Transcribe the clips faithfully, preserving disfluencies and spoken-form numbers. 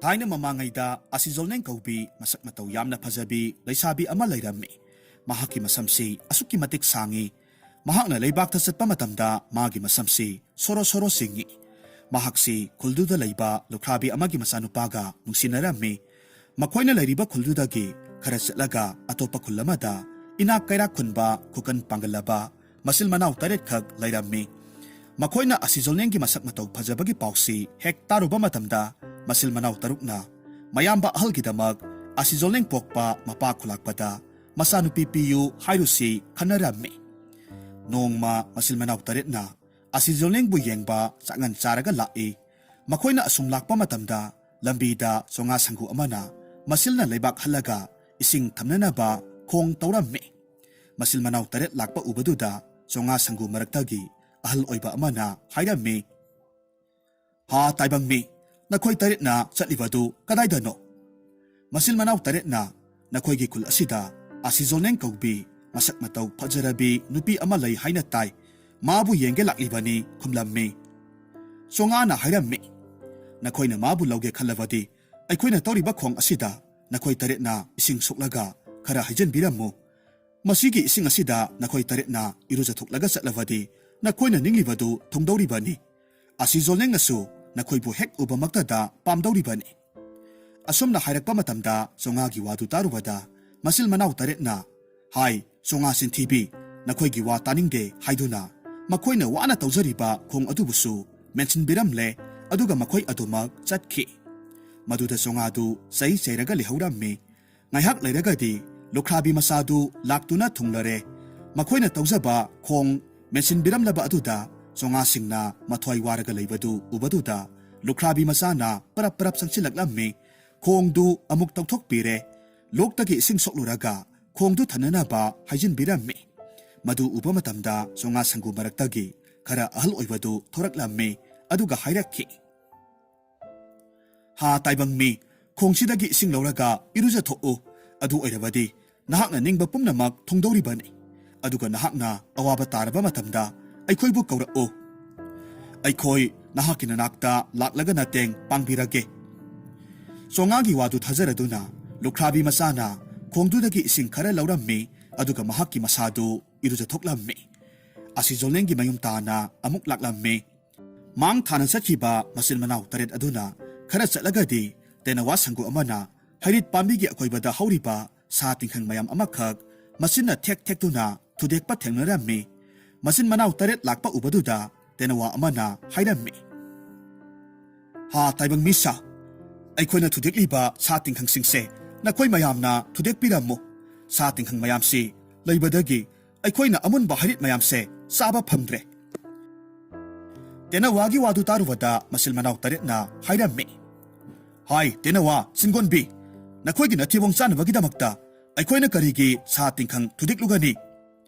ꯊꯥꯏꯅ ꯃꯃꯥꯡꯉꯩꯗ ꯑꯁꯤꯖꯣꯜꯅꯦꯡ ꯀꯧꯕꯤ ꯃꯁꯛ ꯃꯇꯧ ꯌꯥꯝꯅ ꯐꯖꯕꯤ ꯂꯩꯁꯥꯕꯤ ꯑꯃ ꯂꯩꯔꯝꯃꯤ꯫ ꯃꯍꯥꯛꯀꯤ ꯃꯁꯝꯁꯤ ꯑꯁꯨꯛꯀꯤ ꯃꯇꯤꯛ ꯁꯥꯡꯉꯤ꯫ ꯃꯍꯥꯛꯅ ꯂꯩꯕꯥꯛꯇ ꯆꯠꯄ ꯃꯇꯝꯗ ꯃꯥꯒꯤ ꯃꯁꯝꯁꯤ ꯁꯣꯔꯣ ꯁꯣꯔꯣ ꯆꯤꯡꯏ꯫ ꯃꯍꯥꯛꯁꯤ ꯈꯨꯜꯗꯨꯗ ꯂꯩꯕ ꯂꯨꯈ꯭ꯔꯥꯕꯤ ꯑꯃꯒꯤ ꯃꯆꯥꯅꯨꯄꯥꯒ ꯅꯨꯡꯁꯤꯅꯔꯝꯃꯤ꯫ ꯃꯈꯣꯏꯅ ꯂꯩꯔꯤꯕ ꯈꯨꯜꯗꯨꯗꯒꯤ ꯈꯔ ꯆꯠꯂꯒ ꯑꯇꯣꯞꯄ ꯈꯨꯜ ꯑꯃꯗ ꯏꯅꯥꯛ ꯀꯩꯔꯥꯛ ꯈꯨꯟꯕ, ꯈꯨꯀꯟ ꯄꯥꯡꯒꯜꯂꯕ ꯃꯆꯤꯜ ꯃꯅꯥꯎ ꯇꯔꯦꯠꯈꯛ ꯂꯩꯔꯝꯃꯤ꯫ ꯃꯈꯣꯏꯅ ꯑꯁꯤꯖꯣꯜꯅꯦꯡꯒꯤ ꯃꯁꯛ ꯃꯇꯧ ꯐꯖꯕꯒꯤ ꯄꯥꯎꯁꯤ ꯍꯦꯛ ꯇꯥꯔꯨꯕ ꯃꯇꯝꯗ, ꯃꯆꯤꯜ ꯃꯅꯥꯎ ꯇꯔꯨꯛꯅ ꯃꯌꯥꯝꯕ ꯑꯍꯜꯒꯤꯗꯃꯛ ꯑꯁꯤꯖꯣꯜꯅꯦꯡ ꯄꯣꯛꯄ ꯃꯄꯥ ꯈꯨꯂꯥꯛꯄꯗ ꯃꯆꯥꯅꯨꯄꯤ ꯄꯤꯌꯨ ꯍꯥꯏꯔꯨꯁꯤ ꯈꯟꯅꯔꯝꯃꯤ꯫ ꯅꯣꯡꯃ ꯃꯆꯤꯜ ꯃꯅꯥꯎ ꯇꯔꯦꯠꯅ ꯑꯁꯤꯖꯣꯜꯅꯦꯡꯕꯨ ꯌꯦꯡꯕ ꯆꯥꯛꯉꯟ ꯆꯥꯔꯒ ꯂꯥꯛꯏ꯫ ꯃꯈꯣꯏꯅ ꯑꯁꯨꯝ ꯂꯥꯛꯄ ꯃꯇꯝꯗ, ꯂꯝꯕꯤꯗ ꯆꯣꯉꯥ ꯁꯪꯒꯨ ꯑꯃꯅ ꯃꯆꯤꯜꯅ ꯂꯩꯕꯥꯛ ꯍꯜꯂꯒ ꯏꯁꯤꯡ ꯊꯝꯅꯅꯕ ꯈꯣꯡ ꯇꯧꯔꯝꯃꯤ꯫ ꯃꯆꯤꯜ ꯃꯅꯥꯎ ꯇꯔꯦꯠ ꯂꯥꯛꯄ ꯎꯕꯗꯨꯗ ꯆꯣꯉꯥ ꯁꯪꯒꯨ ꯃꯔꯛꯇꯒꯤ ꯑꯍꯜ ꯑꯣꯏꯕ ꯑꯃꯅ ꯍꯥꯏꯔꯝꯃꯤ, "ꯍꯥ ꯇꯥꯏꯕꯪ ꯃꯤ, ꯅꯈꯣꯏ ꯇꯔꯦꯠꯅ ꯆꯠꯂꯤꯕꯗꯨ ꯀꯗꯥꯏꯗꯅꯣ?" ꯃꯆꯤꯜ ꯃꯅꯥꯎ ꯇꯔꯦꯠꯅ, "ꯅꯈꯣꯏꯒꯤ ꯈꯨꯜ ꯑꯁꯤꯗ ꯑꯁꯤꯖꯣꯜꯅꯦꯡ ꯀꯧꯕꯤ ꯃꯁꯛ ꯃꯇꯧ ꯐꯖꯔꯕꯤ ꯅꯨꯄꯤ ꯑꯃ ꯂꯩ ꯍꯥꯏꯅ ꯇꯥꯏ, ꯃꯥꯕꯨ ꯌꯦꯡꯒꯦ ꯂꯥꯛꯂꯤꯕꯅꯤ" ꯈꯨꯝꯂꯝꯃꯤ꯫ ꯆꯣꯉꯥꯅ ꯍꯥꯏꯔꯝꯃꯤ, "ꯅꯈꯣꯏꯅ ꯃꯥꯕꯨ ꯂꯧꯒꯦ ꯈꯜꯂꯕꯗꯤ, ꯑꯩꯈꯣꯏꯅ ꯇꯧꯔꯤꯕ ꯈꯣꯡ ꯑꯁꯤꯗ ꯅꯈꯣꯏ ꯇꯔꯦꯠꯅ ꯏꯁꯤꯡ ꯁꯣꯛꯂꯒ ꯈꯔ ꯍꯩꯖꯤꯟꯕꯤꯔꯝꯃꯨ꯫ ꯃꯁꯤꯒꯤ ꯏꯁꯤꯡ ꯑꯁꯤꯗ ꯅꯈꯣꯏ ꯇꯔꯦꯠꯅ ꯏꯔꯨꯖꯊꯣꯛꯂꯒ ꯆꯠꯂꯕꯗꯤ, ꯅꯈꯣꯏꯅ ꯅꯤꯡꯂꯤꯕꯗꯨ ꯊꯨꯡꯗꯧꯔꯤꯕꯅꯤ꯫ ꯑꯁꯤꯖꯣꯜꯅꯦꯡꯅꯁꯨ ꯅꯈꯣꯏꯕꯨ ꯍꯦꯛ ꯎꯕꯃꯛꯇꯗ ꯄꯥꯝꯗꯧꯔꯤꯕꯅꯤ꯫" ꯑꯁꯨꯝꯅ ꯍꯥꯏꯔꯛꯄ ꯃꯇꯝꯗ, ꯆꯣꯉꯥꯒꯤ ꯋꯥꯗꯨ ꯇꯥꯔꯨꯕꯗ, ꯃꯆꯤꯜ ꯃꯅꯥꯎ ꯇꯔꯦꯠꯅ, "ꯍꯥꯏ, ꯆꯣꯉꯥ ꯆꯤꯟꯊꯤꯕꯤ, ꯅꯈꯣꯏꯒꯤ ꯋꯥ ꯇꯥꯅꯤꯡꯗꯦ" ꯍꯥꯏꯗꯨꯅ, ꯃꯈꯣꯏꯅ ꯋꯥꯅ ꯇꯧꯖꯔꯤꯕ ꯈꯣꯡ ꯑꯗꯨꯕꯨꯁꯨ ꯃꯦꯟꯁꯤꯟꯕꯤꯔꯝꯂꯦ꯫ ꯑꯗꯨꯒ ꯃꯈꯣꯏ ꯑꯗꯨꯃꯛ ꯆꯠꯈꯤ꯫ ꯃꯗꯨꯗ ꯆꯣꯉꯥꯗꯨ ꯆꯩ ꯆꯩꯔꯒ ꯂꯩꯍꯧꯔꯝꯃꯤ꯫ ꯉꯥꯏꯍꯥꯛ ꯂꯩꯔꯒꯗꯤ ꯂꯨꯈ꯭ꯔꯥꯕꯤ ꯃꯆꯥꯗꯨ ꯂꯥꯛꯇꯨꯅ ꯊꯨꯡꯂꯔꯦ꯫ ꯃꯈꯣꯏꯅ ꯇꯧꯖꯕ ꯈꯣꯡ ꯃꯦꯟꯁꯤꯟꯕꯤꯔꯝꯂꯕ ꯑꯗꯨꯗ ꯆꯣꯉꯥꯁꯤꯡꯅ ꯃꯊ꯭ꯋꯥꯏ ꯋꯥꯔꯒ ꯂꯩꯕꯗꯨ ꯎꯕꯗꯨꯗ, ꯂꯨꯈ꯭ꯔꯥꯕꯤ ꯃꯆꯥꯅ ꯄꯔꯞ ꯄꯔꯞ ꯆꯪꯁꯤꯜꯂꯛꯂꯝꯃꯤ꯫ ꯈꯣꯡꯗꯨ ꯑꯃꯨꯛ ꯇꯧꯊꯣꯛꯄꯤꯔꯦ꯫ ꯂꯣꯛꯇꯒꯤ ꯏꯁꯤꯡ ꯁꯣꯛꯂꯨꯔꯒ ꯈꯣꯡꯗꯨ ꯊꯟꯅꯅꯕ ꯍꯩꯖꯤꯟꯕꯤꯔꯝꯃꯤ꯫ ꯃꯗꯨ ꯎꯕ ꯃꯇꯝꯗ ꯆꯣꯉꯥ ꯁꯪꯒꯨ ꯃꯔꯛꯇꯒꯤ ꯈꯔ ꯑꯍꯜ ꯑꯣꯏꯕꯗꯨ ꯊꯣꯔꯛꯂꯝꯃꯤ꯫ ꯑꯗꯨꯒ ꯍꯥꯏꯔꯛꯈꯤ, "ꯍꯥ ꯇꯥꯏꯕꯪ ꯃꯤ, ꯈꯣꯡꯁꯤꯗꯒꯤ ꯏꯁꯤꯡ ꯂꯧꯔꯒ ꯏꯔꯨꯖꯊꯣꯛꯎ꯫ ꯑꯗꯨ ꯑꯣꯏꯔꯕꯗꯤ ꯅꯍꯥꯛꯅ ꯅꯤꯡꯕ ꯄꯨꯝꯅꯃꯛ ꯊꯨꯡꯗꯧꯔꯤꯕꯅꯤ꯫ ꯑꯗꯨꯒ ꯅꯍꯥꯛꯅ ꯑꯋꯥꯕ ꯇꯥꯔꯕ ꯃꯇꯝꯗ ꯑꯩꯈꯣꯏꯕꯨ ꯀꯧꯔꯛꯎ꯫ ꯑꯩꯈꯣꯏ ꯅꯍꯥꯛꯀꯤ ꯅꯅꯥꯛꯇ ꯂꯥꯛꯂꯒ ꯅꯇꯦꯡ ꯄꯥꯡꯕꯤꯔꯒꯦ꯫" ꯆꯣꯉꯥꯒꯤ ꯋꯥꯗꯨ ꯊꯥꯖꯔꯗꯨꯅ ꯂꯨꯈ꯭ꯔꯥꯕꯤ ꯃꯆꯥꯅ ꯈꯣꯡꯗꯨꯗꯒꯤ ꯏꯁꯤꯡ ꯈꯔ ꯂꯧꯔꯝꯃꯤ, ꯑꯗꯨꯒ ꯃꯍꯥꯛꯀꯤ ꯃꯁꯥꯗꯨ ꯏꯔꯨꯖꯊꯣꯛꯂꯝꯃꯤ꯫ ꯑꯁꯤ ꯖꯣꯂꯦꯡꯒꯤ ꯃꯌꯨꯝ ꯇꯥꯅ ꯑꯃꯨꯛ ꯂꯥꯛꯂꯝꯃꯤ꯫ ꯃꯥꯡ ꯊꯥꯅ ꯆꯠꯈꯤꯕ ꯃꯆꯤꯟ ꯃꯅꯥꯎ ꯇꯔꯦꯠ ꯑꯗꯨꯅ ꯈꯔ ꯆꯠꯂꯒꯗꯤ ꯇꯦꯅꯋꯥ ꯁꯪꯒꯨ ꯑꯃꯅ ꯍꯩꯔꯤꯠ ꯄꯥꯝꯕꯤꯒꯤ ꯑꯀꯣꯏꯕꯗ ꯍꯧꯔꯤꯕ ꯁꯥ ꯇꯤꯡꯈꯪ ꯃꯌꯥꯝ ꯑꯃꯈꯛ ꯃꯆꯤꯟꯅ ꯊꯦꯛ ꯊꯦꯛꯇꯨꯅ ꯊꯨꯗꯦꯛꯄ ꯊꯦꯡꯅꯔꯝꯃꯤ꯫ ꯃꯆꯤꯟ ꯃꯅꯥꯎ ꯇꯔꯦꯠ ꯂꯥꯛꯄ ꯎꯕꯗꯨꯗ ꯇꯦꯅꯋꯥ ꯑꯃꯅ ꯍꯥꯏꯔꯝꯃꯤ, "ꯍꯥ ꯇꯥꯏꯕꯪ ꯃꯤꯁꯥ, ꯑꯩꯈꯣꯏꯅ ꯊꯨꯗꯦꯛꯂꯤꯕ ꯁꯥ ꯇꯤꯡꯈꯪꯁꯤꯡꯁꯦ ꯅꯈꯣꯏ ꯃꯌꯥꯝꯅ ꯊꯨꯗꯦꯛꯄꯤꯔꯝꯃꯨ꯫ ꯁꯥ ꯇꯤꯡꯈꯪ ꯃꯌꯥꯝꯁꯤ ꯂꯩꯕꯗꯒꯤ ꯑꯩꯈꯣꯏꯅ ꯑꯃꯨꯟꯕ ꯍꯩꯔꯤꯠ ꯃꯌꯥꯝꯁꯦ ꯆꯥꯕ ꯐꯪꯗ꯭ꯔꯦ꯫" ꯇꯦꯅꯋꯥꯒꯤ ꯋꯥꯗꯨ ꯇꯥꯔꯨꯕꯗ ꯃꯆꯤꯟ ꯃꯅꯥꯎ ꯇꯔꯦꯠꯅ ꯍꯥꯏꯔꯝꯃꯤ, "ꯍꯥꯏ ꯇꯦꯅꯋꯥ ꯆꯤꯡꯒꯣꯟꯕꯤ, ꯅꯈꯣꯏꯒꯤ ꯅꯊꯤꯕꯣꯡ ꯆꯥꯅꯕꯒꯤꯗꯃꯛꯇ ꯑꯩꯈꯣꯏꯅ ꯀꯔꯤꯒꯤ ꯁꯥ ꯇꯤꯡꯈꯪ ꯊꯨꯗꯦꯛꯂꯨꯒꯅꯤ?"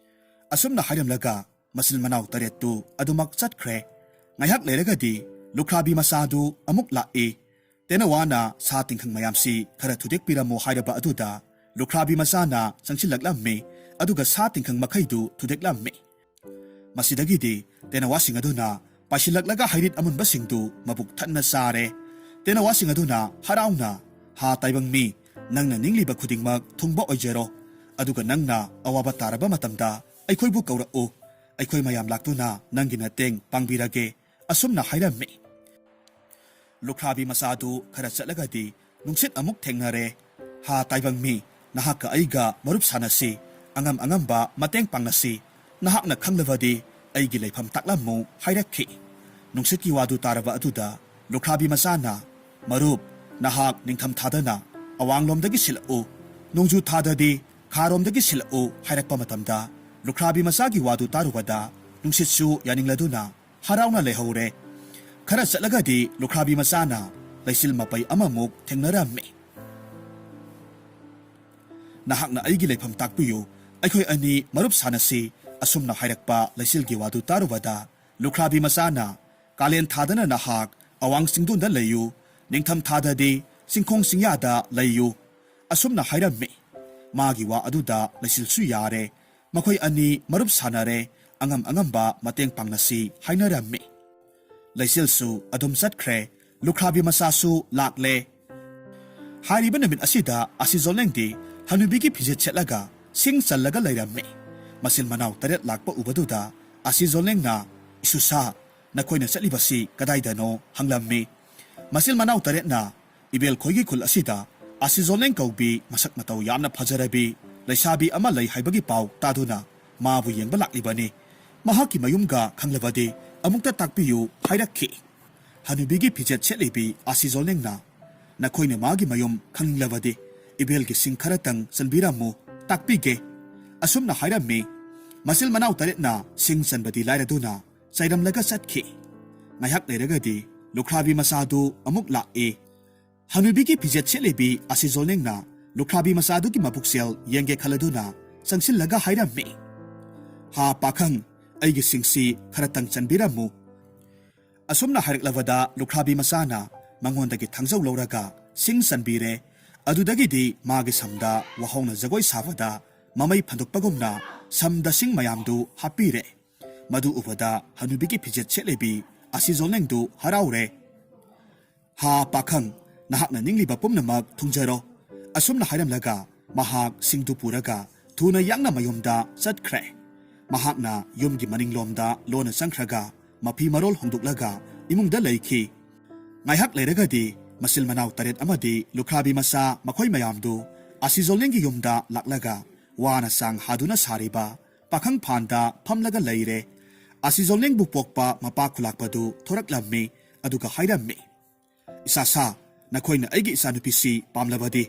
ꯑꯁꯨꯝꯅ ꯍꯥꯏꯔꯝꯂꯒ ꯃꯆꯤꯟ ꯃꯅꯥꯎ ꯇꯔꯦꯠꯇꯨ ꯑꯗꯨꯃꯛ ꯆꯠꯈ꯭ꯔꯦ꯫ ꯉꯥꯏꯍꯥꯛ ꯂꯩꯔꯒꯗꯤ ꯂꯨꯈ꯭ꯔꯥꯕꯤ ꯃꯆꯥꯗꯨ ꯑꯃꯨꯛ ꯂꯥꯛꯏ꯫ ꯇꯦꯅꯋꯥꯅ ꯁꯥ ꯇꯤꯡꯈꯪ ꯃꯌꯥꯝꯁꯤ ꯈꯔ ꯊꯨꯗꯦꯛꯄꯤꯔꯝꯃꯨ ꯍꯥꯏꯔꯕ ꯑꯗꯨꯗ ꯂꯨꯈ꯭ꯔꯥꯕꯤ ꯃꯆꯥꯅ ꯆꯪꯁꯤꯜꯂꯛꯂꯝꯃꯤ, ꯑꯗꯨꯒ ꯁꯥ ꯇꯤꯡꯈꯪ ꯃꯈꯩꯗꯨ ꯊꯨꯗꯦꯛꯂꯝꯃꯤ꯫ ꯃꯁꯤꯗꯒꯤꯗꯤ ꯇꯦꯅꯋꯥꯁꯤꯡ ꯑꯗꯨꯅ ꯄꯥꯏꯁꯤꯜꯂꯛꯂꯒ ꯍꯩꯔꯤꯠ ꯑꯃꯨꯟꯕꯁꯤꯡꯗꯨ ꯃꯕꯨꯛ ꯊꯟꯅ ꯆꯥꯔꯦ꯫ ꯇꯦꯅꯋꯥꯁꯤꯡ ꯑꯗꯨꯅ ꯍꯔꯥꯎꯅ, "ꯍꯥ ꯇꯥꯏꯕꯪ ꯃꯤ, ꯅꯪꯅ ꯅꯤꯡꯂꯤꯕ ꯈꯨꯗꯤꯡꯃꯛ ꯊꯨꯡꯕ ꯑꯣꯏꯖꯔꯣ, ꯑꯗꯨꯒ ꯅꯪꯅ ꯑꯋꯥꯕ ꯇꯥꯔꯕ ꯃꯇꯝꯗ ꯑꯩꯈꯣꯏꯕꯨ ꯀꯧꯔꯛꯎ꯫ ꯑꯩꯈꯣꯏ ꯃꯌꯥꯝ ꯂꯥꯛꯇꯨꯅ ꯅꯪꯒꯤ ꯃꯇꯦꯡ ꯄꯥꯡꯕꯤꯔꯒꯦ," ꯑꯁꯨꯝꯅ ꯍꯥꯏꯔꯝꯃꯤ꯫ ꯂꯨꯈ꯭ꯔꯥꯕꯤ ꯃꯆꯥꯗꯨ ꯈꯔ ꯆꯠꯂꯒꯗꯤ ꯅꯨꯡꯁꯤꯠ ꯑꯃꯨꯛ ꯊꯦꯡꯅꯔꯦ꯫ "ꯍꯥ ꯇꯥꯏꯕꯪ ꯃꯤ, ꯅꯍꯥꯛꯀ ꯑꯩꯒ ꯃꯔꯨꯞ ꯁꯥꯟꯅꯁꯤ, ꯑꯉꯝ ꯑꯉꯝꯕ ꯃꯇꯦꯡ ꯄꯥꯡꯅꯁꯤ, ꯅꯍꯥꯛꯅ ꯈꯪꯂꯕꯗꯤ ꯑꯩꯒꯤ ꯂꯩꯐꯝ ꯇꯥꯛꯂꯝꯃꯨ" ꯍꯥꯏꯔꯛꯈꯤ꯫ ꯅꯨꯡꯁꯤꯠꯀꯤ ꯋꯥꯗꯨ ꯇꯥꯔꯕ ꯑꯗꯨꯗ ꯂꯨꯈ꯭ꯔꯥꯕꯤ ꯃꯆꯥꯅ, "ꯃꯔꯨꯞ, ꯅꯍꯥꯛ ꯅꯤꯡꯊꯝ ꯊꯥꯗꯅ ꯑꯋꯥꯡꯂꯣꯝꯗꯒꯤ ꯁꯤꯜꯂꯛꯎ, ꯅꯣꯡꯖꯨ ꯊꯥꯗꯗꯤ ꯈꯥꯔꯣꯝꯗꯒꯤ ꯁꯤꯜꯂꯛꯎ" ꯍꯥꯏꯔꯛꯄ ꯃꯇꯝꯗ, ꯂꯨꯈ꯭ꯔꯥꯕꯤ ꯃꯆꯥꯒꯤ ꯋꯥꯗꯨ ꯇꯥꯔꯨꯕꯗ ꯅꯨꯡꯁꯤꯠꯁꯨ ꯌꯥꯅꯤꯡꯂꯗꯨꯅ ꯍꯔꯥꯎꯅ ꯂꯩꯍꯧꯔꯦ꯫ ꯈꯔ ꯆꯠꯂꯒꯗꯤ ꯂꯨꯈ꯭ꯔꯥꯕꯤ ꯃꯆꯥꯅ ꯂꯩꯆꯤꯜ ꯃꯄꯩ ꯑꯃꯃꯨꯛ ꯊꯦꯡꯅꯔꯝꯃꯤ꯫ "ꯅꯍꯥꯛꯅ ꯑꯩꯒꯤ ꯂꯩꯐꯝ ꯇꯥꯛꯄꯤꯌꯨ, ꯑꯩꯈꯣꯏ ꯑꯅꯤ ꯃꯔꯨꯞ ꯁꯥꯟꯅꯁꯤ" ꯑꯁꯨꯝꯅ ꯍꯥꯏꯔꯛꯄ ꯂꯩꯆꯤꯜꯒꯤ ꯋꯥꯗꯨ ꯇꯥꯔꯨꯕꯗ, ꯂꯨꯈ꯭ꯔꯥꯕꯤ ꯃꯆꯥꯅ, "ꯀꯥꯂꯦꯟ ꯊꯥꯗꯅ ꯅꯍꯥꯛ ꯑꯋꯥꯡ ꯆꯤꯡꯗꯣꯟꯗ ꯂꯩꯌꯨ, ꯅꯤꯡꯊꯝ ꯊꯥꯗꯗꯤ ꯆꯤꯡꯈꯣꯡ ꯆꯤꯡꯌꯥꯗ ꯂꯩꯌꯨ" ꯑꯁꯨꯝꯅ ꯍꯥꯏꯔꯝꯃꯤ꯫ ꯃꯥꯒꯤ ꯋꯥ ꯑꯗꯨꯗ ꯂꯩꯆꯤꯜꯁꯨ ꯌꯥꯔꯦ꯫ ꯃꯈꯣꯏ ꯑꯅꯤ ꯃꯔꯨꯞ ꯁꯥꯟꯅꯔꯦ, ꯑꯉꯝ ꯑꯉꯝꯕ ꯃꯇꯦꯡ ꯄꯥꯡꯅꯁꯤ ꯍꯥꯏꯅꯔꯝꯃꯤ꯫ ꯂꯩꯆꯤꯜꯁꯨ ꯑꯗꯨꯝ ꯆꯠꯈ꯭ꯔꯦ, ꯂꯨꯈ꯭ꯔꯥꯕꯤ ꯃꯆꯥꯁꯨ ꯂꯥꯛꯂꯦ꯫ ꯍꯥꯏꯔꯤꯕ ꯅꯨꯃꯤꯠ ꯑꯁꯤꯗ ꯑꯁꯤ ꯖꯣꯂꯦꯡꯗꯤ ꯍꯅꯨꯕꯤꯒꯤ ꯐꯤꯖꯦꯠ ꯁꯦꯠꯂꯒ ꯁꯤꯡ ꯆꯜꯂꯒ ꯂꯩꯔꯝꯃꯤ꯫ ꯃꯆꯤꯟ ꯃꯅꯥꯎ ꯇꯔꯦꯠ ꯂꯥꯛꯄ ꯎꯕꯗꯨꯗ ꯑꯁꯤ ꯖꯣꯂꯦꯡꯅ, "ꯏꯁꯨꯁꯥ, ꯅꯈꯣꯏꯅ ꯆꯠꯂꯤꯕꯁꯤ ꯀꯗꯥꯏꯗꯅꯣ?" ꯍꯪꯂꯝꯃꯤ꯫ ꯃꯆꯤꯟ ꯃꯅꯥꯎ ꯇꯔꯦꯠꯅ, "ꯏꯕꯦꯜ ꯈꯣꯏꯒꯤ ꯈꯨꯜ ꯑꯁꯤꯗ ꯑꯁꯤ ꯖꯣꯂꯦꯡ ꯀꯧꯕꯤ ꯃꯁꯛ ꯃꯇꯧ ꯌꯥꯝꯅ ꯐꯖꯔꯕꯤ ꯂꯩꯁꯥꯕꯤ ꯑꯃ ꯂꯩ ꯍꯥꯏꯕꯒꯤ ꯄꯥꯎ ꯇꯥꯗꯨꯅ ꯃꯥꯕꯨ ꯌꯦꯡꯕ ꯂꯥꯛꯂꯤꯕꯅꯤ꯫ ꯃꯍꯥꯛꯀꯤ ꯃꯌꯨꯝꯒ ꯈꯪꯂꯕꯗꯤ ꯑꯃꯨꯛꯇ ꯇꯥꯛꯄꯤꯌꯨ" ꯍꯥꯏꯔꯛꯈꯤ꯫ ꯍꯅꯨꯕꯤꯒꯤ ꯐꯤꯖꯦꯠ ꯁꯦꯠꯂꯤꯕꯤ ꯑꯁꯤ ꯖꯣꯂꯦꯡꯅ, "ꯅꯈꯣꯏꯅ ꯃꯥꯒꯤ ꯃꯌꯨꯝ ꯈꯪꯅꯤꯡꯂꯕꯗꯤ ꯏꯕꯦꯜꯒꯤ ꯁꯤꯡ ꯈꯔꯇꯪ ꯆꯟꯕꯤꯔꯝꯃꯨ, ꯇꯥꯛꯄꯤꯒꯦ" ꯑꯁꯨꯝꯅ ꯍꯥꯏꯔꯝꯃꯤ꯫ ꯃꯆꯤꯟ ꯃꯅꯥꯎ ꯇꯔꯦꯠꯅ ꯁꯤꯡ ꯆꯟꯕꯗꯤ ꯂꯥꯏꯔꯗꯨꯅ ꯆꯩꯔꯝꯂꯒ ꯆꯠꯈꯤ꯫ ꯉꯥꯏꯍꯥꯛ ꯂꯩꯔꯒꯗꯤ ꯂꯨꯈ꯭ꯔꯥꯕꯤ ꯃꯆꯥꯗꯨ ꯑꯃꯨꯛ ꯂꯥꯛꯏ꯫ ꯍꯅꯨꯕꯤꯒꯤ ꯐꯤꯖꯦꯠ ꯁꯦꯠꯂꯤꯕꯤ ꯑꯁꯤ ꯖꯣꯂꯦꯡꯅ ꯂꯨꯈ꯭ꯔꯥꯕꯤ ꯃꯆꯥꯗꯨꯒꯤ ꯃꯕꯨꯛꯆꯦꯜ ꯌꯦꯡꯒꯦ ꯈꯜꯂꯗꯨꯅ ꯆꯪꯁꯤꯜꯂꯒ ꯍꯥꯏꯔꯝꯃꯤ, "ꯍꯥ ꯄꯥꯈꯪ, ꯑꯩꯒꯤ ꯁꯤꯡꯁꯤ ꯈꯔꯇꯪ ꯆꯟꯕꯤꯔꯝꯃꯨ" ꯑꯁꯨꯝꯅ ꯍꯥꯏꯔꯛꯂꯕꯗ ꯂꯨꯈ꯭ꯔꯥꯕꯤ ꯃꯆꯥꯅ ꯃꯉꯣꯟꯗꯒꯤ ꯊꯥꯡꯖꯧ ꯂꯧꯔꯒ ꯁꯤꯡ ꯆꯟꯕꯤꯔꯦ꯫ ꯑꯗꯨꯗꯒꯤꯗꯤ ꯃꯥꯒꯤ ꯁꯝꯗ ꯋꯥꯍꯣꯡꯅ ꯖꯒꯣꯏ ꯁꯥꯕꯗ ꯃꯃꯩ ꯐꯟꯗꯣꯛꯄꯒꯨꯝꯅ ꯁꯝꯗ ꯁꯤꯡ ꯃꯌꯥꯝꯗꯨ ꯍꯥꯞꯄꯤꯔꯦ꯫ ꯃꯗꯨ ꯎꯕꯗ ꯍꯅꯨꯕꯤꯒꯤ ꯐꯤꯖꯦꯠ ꯁꯦꯠꯂꯤꯕꯤ ꯑꯁꯤ ꯖꯣꯂꯦꯡꯗꯨ ꯍꯔꯥꯎꯔꯦ꯫ "ꯍꯥ ꯄꯥꯈꯪ, ꯅꯍꯥꯛꯅ ꯅꯤꯡꯂꯤꯕ ꯄꯨꯝꯅꯃꯛ ꯊꯨꯡꯖꯔꯣ" ꯑꯁꯨꯝꯅ ꯍꯥꯏꯔꯝꯂꯒ ꯃꯍꯥꯛ ꯁꯤꯡꯗꯨ ꯄꯨꯔꯒ ꯊꯨꯅ ꯌꯥꯡꯅ ꯃꯌꯨꯝꯗ ꯆꯠꯈ꯭ꯔꯦ꯫ ꯃꯍꯥꯛꯅ ꯌꯨꯝꯒꯤ ꯃꯅꯤꯡꯂꯣꯝꯗ ꯂꯣꯟꯅ ꯆꯪꯈ꯭ꯔꯒ ꯃꯐꯤ ꯃꯔꯣꯜ ꯍꯣꯡꯗꯣꯛꯂꯒ ꯏꯃꯨꯡꯗ ꯂꯩꯈꯤ꯫ ꯉꯥꯏꯍꯥꯛ ꯂꯩꯔꯒꯗꯤ ꯃꯆꯤꯜ ꯃꯅꯥꯎ ꯇꯔꯦꯠ ꯑꯃꯗꯤ ꯂꯨꯈ꯭ꯔꯥꯕꯤ ꯃꯆꯥ ꯃꯈꯣꯏ ꯃꯌꯥꯝꯗꯨ ꯑꯁꯤ ꯖꯣꯂꯦꯡꯒꯤ ꯌꯨꯝꯗ ꯂꯥꯛꯂꯒ ꯋꯥꯅ ꯆꯥꯡ ꯍꯥꯗꯨꯅ ꯁꯥꯔꯤꯕ ꯄꯥꯈꯪ ꯐꯥꯟꯗ ꯐꯝꯂꯒ ꯂꯩꯔꯦ꯫ ꯑꯁꯤ ꯖꯣꯂꯦꯡꯕꯨ ꯄꯣꯛꯄ ꯃꯄꯥ ꯈꯨꯂꯥꯛꯄꯗꯨ ꯊꯣꯔꯛꯂꯝꯃꯤ꯫ ꯑꯗꯨꯒ ꯍꯥꯏꯔꯝꯃꯤ, "ꯏꯁꯥꯁꯥ, ꯅꯈꯣꯏꯅ ꯑꯩꯒꯤ ꯏꯆꯥꯅꯨꯄꯤꯁꯤ ꯄꯥꯝꯂꯕꯗꯤ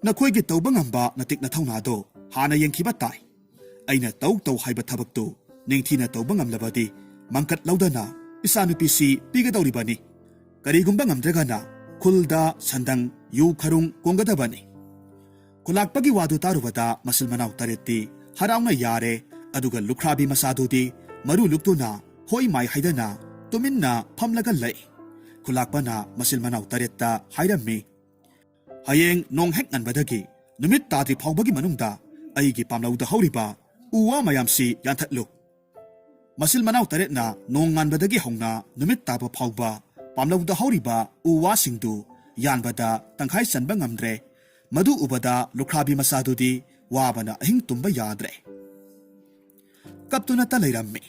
ꯅꯈꯣꯏꯒꯤ ꯇꯧꯕ ꯉꯝꯕ ꯅꯇꯤꯛ ꯅꯊꯧꯅꯥꯗꯣ ꯍꯥꯟꯅ ꯌꯦꯡꯈꯤꯕ ꯇꯥꯏ꯫ ꯑꯩꯅ ꯇꯧ ꯇꯧ ꯍꯥꯏꯕ ꯊꯕꯛꯇꯨ ꯅꯤꯡꯊꯤꯅ ꯇꯧꯕ ꯉꯝꯂꯕꯗꯤ ꯃꯪꯀꯠ ꯂꯧꯗꯅ ꯏꯆꯥꯅꯨꯄꯤꯁꯤ ꯄꯤꯒꯗꯧꯔꯤꯕꯅꯤ꯫ ꯀꯔꯤꯒꯨꯝꯕ ꯉꯝꯗ꯭ꯔꯒꯅ ꯈꯨꯜꯗ ꯁꯟꯗꯪ, ꯌꯨ ꯈꯔꯨꯡ ꯀꯣꯡꯒꯗꯕꯅꯤ"꯫ ꯈꯨꯂꯥꯛꯄꯒꯤ ꯋꯥꯗꯨ ꯇꯥꯔꯨꯕꯗ ꯃꯆꯤꯜ ꯃꯅꯥꯎ ꯇꯔꯦꯠꯇꯤ ꯍꯔꯥꯎꯅ ꯌꯥꯔꯦ꯫ ꯑꯗꯨꯒ ꯂꯨꯈ꯭ꯔꯥꯕꯤ ꯃꯆꯥꯗꯨꯗꯤ ꯃꯔꯨ ꯂꯨꯛꯇꯨꯅ ꯍꯣꯏ ꯃꯥꯏ ꯍꯥꯏꯗꯅ ꯇꯨꯃꯤꯟꯅ ꯐꯝꯂꯒ ꯂꯩ꯫ ꯈꯨꯂꯥꯛꯄꯅ ꯃꯆꯤꯜ ꯃꯅꯥꯎ ꯇꯔꯦꯠꯇ ꯍꯥꯏꯔꯝꯃꯤ, "ꯍꯌꯦꯡ ꯅꯣꯡ ꯍꯦꯛ ꯉꯟꯕꯗꯒꯤ ꯅꯨꯃꯤꯠ ꯇꯥꯗ꯭ꯔꯤ ꯐꯥꯎꯕꯒꯤ ꯃꯅꯨꯡꯗ ꯑꯩꯒꯤ ꯄꯥꯝꯂꯧꯗ ꯍꯧꯔꯤꯕ ꯎ ꯋꯥ ꯃꯌꯥꯝꯁꯤ ꯌꯥꯟꯊꯠꯂꯨ"꯫ ꯃꯆꯤꯜ ꯃꯅꯥꯎ ꯇꯔꯦꯠꯅ ꯅꯣꯡ ꯉꯥꯟꯕꯗꯒꯤ ꯍꯧꯅ ꯅꯨꯃꯤꯠ ꯇꯥꯕ ꯐꯥꯎꯕ ꯄꯥꯝꯂꯧꯗ ꯍꯧꯔꯤꯕ ꯎ ꯋꯥꯁꯤꯡꯗꯨ ꯌꯥꯟꯕꯗ ꯇꯪꯈꯥꯏ ꯆꯟꯕ ꯉꯝꯗ꯭ꯔꯦ꯫ ꯃꯗꯨ ꯎꯕꯗ ꯂꯨꯈ꯭ꯔꯥꯕꯤ ꯃꯆꯥꯗꯨꯗꯤ ꯋꯥꯕꯅ ꯑꯍꯤꯡ ꯇꯨꯝꯕ ꯌꯥꯗ꯭ꯔꯦ꯫ ꯀꯞꯇꯨꯅꯇ ꯂꯩꯔꯝꯃꯤ꯫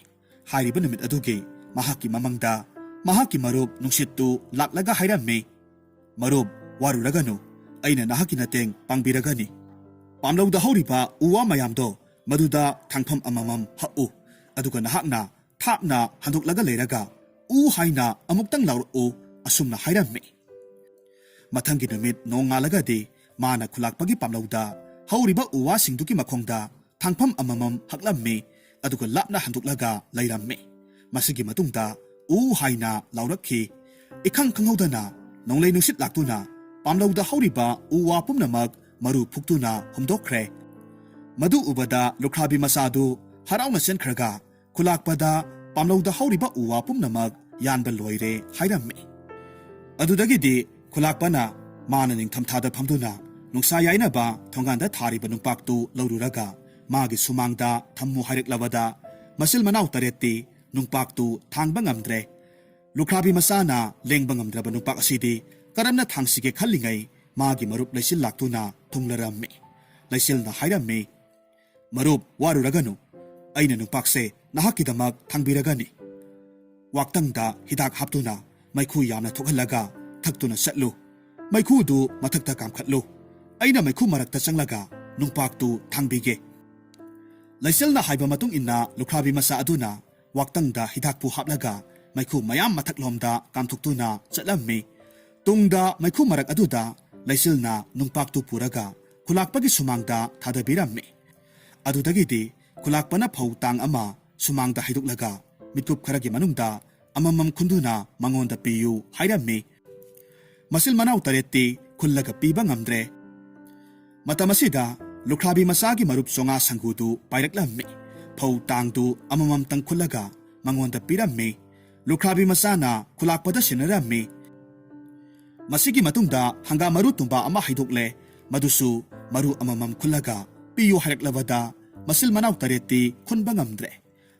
ꯍꯥꯏꯔꯤꯕ ꯅꯨꯃꯤꯠ ꯑꯗꯨꯒꯤ ꯃꯍꯥꯛꯀꯤ ꯃꯃꯪꯗ ꯃꯍꯥꯛꯀꯤ ꯃꯔꯨꯞ ꯅꯨꯡꯁꯤꯠꯇꯨ ꯂꯥꯛꯂꯒ ꯍꯥꯏꯔꯝꯃꯤ, "ꯃꯔꯨꯞ, ꯋꯥꯔꯨꯔꯒꯅꯨ, ꯑꯩꯅ ꯅꯍꯥꯛꯀꯤ ꯃꯇꯦꯡ ꯄꯥꯡꯕꯤꯔꯒꯅꯤ꯫ ꯄꯥꯝꯂꯧꯗ ꯍꯧꯔꯤꯕ ꯎ ꯋꯥ ꯃꯌꯥꯝꯗꯣ, ꯃꯗꯨꯗ ꯊꯥꯡꯐꯝ ꯑꯃꯃꯝ ꯍꯛꯎ, ꯑꯗꯨꯒ ꯅꯍꯥꯛꯅ ꯊꯥꯞꯅ ꯍꯟꯗꯣꯛꯂꯒ ꯂꯩꯔꯒ ꯎ ꯍꯥꯏꯅ ꯑꯃꯨꯛꯇꯪ ꯂꯥꯎꯔꯛꯎ," ꯑꯁꯨꯝꯅ ꯍꯥꯏꯔꯝꯃꯤ꯫ ꯃꯊꯪꯒꯤ ꯅꯨꯃꯤꯠ ꯅꯣꯡꯉꯥꯜꯂꯒꯗꯤ ꯃꯥꯅ ꯈꯨꯂꯥꯛꯄꯒꯤ ꯄꯥꯝꯂꯧꯗ ꯍꯧꯔꯤꯕ ꯎ ꯋꯥꯁꯤꯡꯗꯨꯒꯤ ꯃꯈꯣꯡꯗ ꯊꯥꯡꯐꯝ ꯑꯃꯃꯝ ꯍꯛꯂꯝꯃꯤ, ꯑꯗꯨꯒ ꯂꯥꯞꯅ ꯍꯟꯗꯣꯛꯂꯒ ꯂꯩꯔꯝꯃꯤ꯫ ꯃꯁꯤꯒꯤ ꯃꯇꯨꯡꯗ ꯎ ꯍꯥꯏꯅ ꯂꯥꯎꯔꯛꯈꯤ꯫ ꯏꯈꯪ ꯈꯪꯍꯧꯗꯅ ꯅꯣꯡꯂꯩ ꯅꯨꯡꯁꯤꯠ ꯂꯥꯛꯇꯨꯅ ꯄꯥꯝꯂꯧꯗ ꯍꯧꯔꯤꯕ ꯎ ꯋꯥ ꯄꯨꯝꯅꯃꯛ ꯃꯔꯨ ꯐꯨꯛꯇꯨꯅ ꯍꯨꯝꯗꯣꯛꯈ꯭ꯔꯦ꯫ ꯃꯗꯨ ꯎꯕꯗ ꯂꯨꯈ꯭ꯔꯥꯕꯤ ꯃꯆꯥꯗꯨ ꯍꯔꯥꯎꯅ ꯆꯦꯟꯈ꯭ꯔꯒ ꯈꯨꯂꯥꯛꯄꯗ ꯄꯥꯝꯂꯧꯗ ꯍꯧꯔꯤꯕ ꯎ ꯋꯥ ꯄꯨꯝꯅꯃꯛ ꯌꯥꯟꯕ ꯂꯣꯏꯔꯦ ꯍꯥꯏꯔꯝꯃꯤ꯫ ꯑꯗꯨꯗꯒꯤꯗꯤ ꯈꯨꯂꯥꯛꯄꯅ ꯃꯥꯅ ꯅꯤꯡꯊꯝꯊꯥꯗ ꯐꯝꯗꯨꯅ ꯅꯨꯡꯁꯥ ꯌꯥꯏꯅꯕ ꯊꯣꯡꯒꯥꯟꯗ ꯊꯥꯔꯤꯕ ꯅꯨꯡꯄꯥꯛꯇꯨ ꯂꯧꯔꯨꯔꯒ ꯃꯥꯒꯤ ꯁꯨꯃꯥꯡꯗ ꯊꯝꯃꯨ ꯍꯥꯏꯔꯛꯂꯕꯗ ꯃꯆꯤꯜ ꯃꯅꯥꯎ ꯇꯔꯦꯠꯇꯤ ꯅꯨꯡꯄꯥꯛꯇꯨ ꯊꯥꯡꯕ ꯉꯝꯗ꯭ꯔꯦ꯫ ꯂꯨꯈ꯭ꯔꯥꯕꯤ ꯃꯆꯥꯅ ꯂꯦꯡꯕ ꯉꯝꯗ꯭ꯔꯕ ꯅꯨꯡꯄꯥꯛ ꯑꯁꯤꯗꯤ ꯀꯔꯝꯅ ꯊꯥꯡꯁꯤꯒꯦ ꯈꯜꯂꯤꯉꯩ ꯃꯥꯒꯤ ꯃꯔꯨꯞ ꯂꯩꯆꯤꯜ ꯂꯥꯛꯇꯨꯅ ꯊꯨꯡꯂꯔꯝꯃꯤ꯫ ꯂꯩꯆꯤꯜꯅ ꯍꯥꯏꯔꯝꯃꯤ, "ꯃꯔꯨꯞ, ꯋꯥꯔꯨꯔꯒꯅꯨ꯫ ꯑꯩꯅ ꯅꯨꯡꯄꯥꯛꯁꯦ ꯅꯍꯥꯛꯀꯤꯗꯃꯛ ꯊꯥꯡꯕꯤꯔꯒꯅꯤ꯫ ꯋꯥꯛꯇꯪꯗ ꯍꯤꯗꯥꯛ ꯍꯥꯞꯇꯨꯅ ꯃꯩꯈꯨ ꯌꯥꯝꯅ ꯊꯣꯛꯍꯜꯂꯒ ꯊꯛꯇꯨꯅ ꯆꯠꯂꯨ꯫ ꯃꯩꯈꯨꯗꯨ ꯃꯊꯛꯇ ꯀꯥꯝꯈꯠꯂꯨ꯫ ꯑꯩꯅ ꯃꯩꯈꯨ ꯃꯔꯛꯇ ꯆꯪꯂꯒ ꯅꯨꯡꯄꯥꯛꯇꯨ ꯊꯥꯡꯕꯤꯒꯦ꯫" ꯂꯩꯆꯤꯜꯅ ꯍꯥꯏꯕ ꯃꯇꯨꯡ ꯏꯟꯅ ꯂꯨꯈ꯭ꯔꯥꯕꯤ ꯃꯆꯥ ꯑꯗꯨꯅ ꯋꯥꯛꯇꯪꯗ ꯍꯤꯗꯥꯛꯄꯨ ꯍꯥꯞꯂꯒ ꯃꯩꯈꯨ ꯃꯌꯥꯝ ꯃꯊꯛꯂꯣꯝꯗ ꯀꯥꯝꯊꯣꯛꯇꯨꯅ ꯆꯠꯂꯝꯃꯤ꯫ ꯇꯨꯡꯗ ꯃꯩꯈꯨ ꯃꯔꯛ ꯑꯗꯨꯗ ꯂꯩꯆꯤꯜꯅ ꯅꯨꯡꯄꯥꯛꯇꯨ ꯄꯨꯔꯒ ꯈꯨꯂꯥꯛꯄꯒꯤ ꯁꯨꯃꯥꯡꯗ ꯊꯥꯗꯕꯤꯔꯝꯃꯤ꯫ ꯑꯗꯨꯗꯒꯤꯗꯤ ꯈꯨꯂꯥꯛꯄꯅ ꯐꯧ ꯇꯥꯡ ꯑꯃ ꯁꯨꯃꯥꯡꯗ ꯍꯩꯗꯣꯛꯂꯒ ꯃꯤꯠꯀꯨꯞ ꯈꯔꯒꯤ ꯃꯅꯨꯡꯗ ꯑꯃꯃꯝ ꯈꯨꯟꯗꯨꯅ ꯃꯉꯣꯟꯗ ꯄꯤꯌꯨ ꯍꯥꯏꯔꯝꯃꯤ꯫ ꯃꯆꯤꯜ ꯃꯅꯥꯎ ꯇꯔꯦꯠꯇꯤ ꯈꯨꯜꯂꯒ ꯄꯤꯕ ꯉꯝꯗ꯭ꯔꯦ꯫ ꯃꯇꯝ ꯑꯁꯤꯗ ꯂꯨꯈ꯭ꯔꯥꯕꯤ ꯃꯆꯥꯒꯤ ꯃꯔꯨꯞ ꯆꯣꯉꯥ ꯁꯪꯒꯨꯗꯨ ꯄꯥꯏꯔꯛꯂꯝꯃꯤ꯫ ꯐꯧ ꯇꯥꯡꯗꯨ ꯑꯃꯃꯝꯇꯪ ꯈꯨꯜꯂꯒ ꯃꯉꯣꯟꯗ ꯄꯤꯔꯝꯃꯤ꯫ ꯂꯨꯈ꯭ꯔꯥꯕꯤ ꯃꯆꯥꯅ ꯈꯨꯂꯥꯛꯄꯗ ꯁꯤꯟꯅꯔꯝꯃꯤ꯫ ꯃꯁꯤꯒꯤ ꯃꯇꯨꯡꯗ ꯍꯪꯒꯥꯝ ꯃꯔꯨ ꯇꯨꯝꯕ ꯑꯃ ꯍꯩꯗꯣꯛꯂꯦ꯫ ꯃꯗꯨꯁꯨ ꯃꯔꯨ ꯑꯃꯃꯝ ꯈꯨꯜꯂꯒ ꯄꯤꯌꯨ ꯍꯥꯏꯔꯛꯂꯕꯗ ꯃꯆꯤꯜ ꯃꯅꯥꯎ ꯇꯔꯦꯠꯇꯤ ꯈꯨꯟꯕ ꯉꯝꯗ꯭ꯔꯦ꯫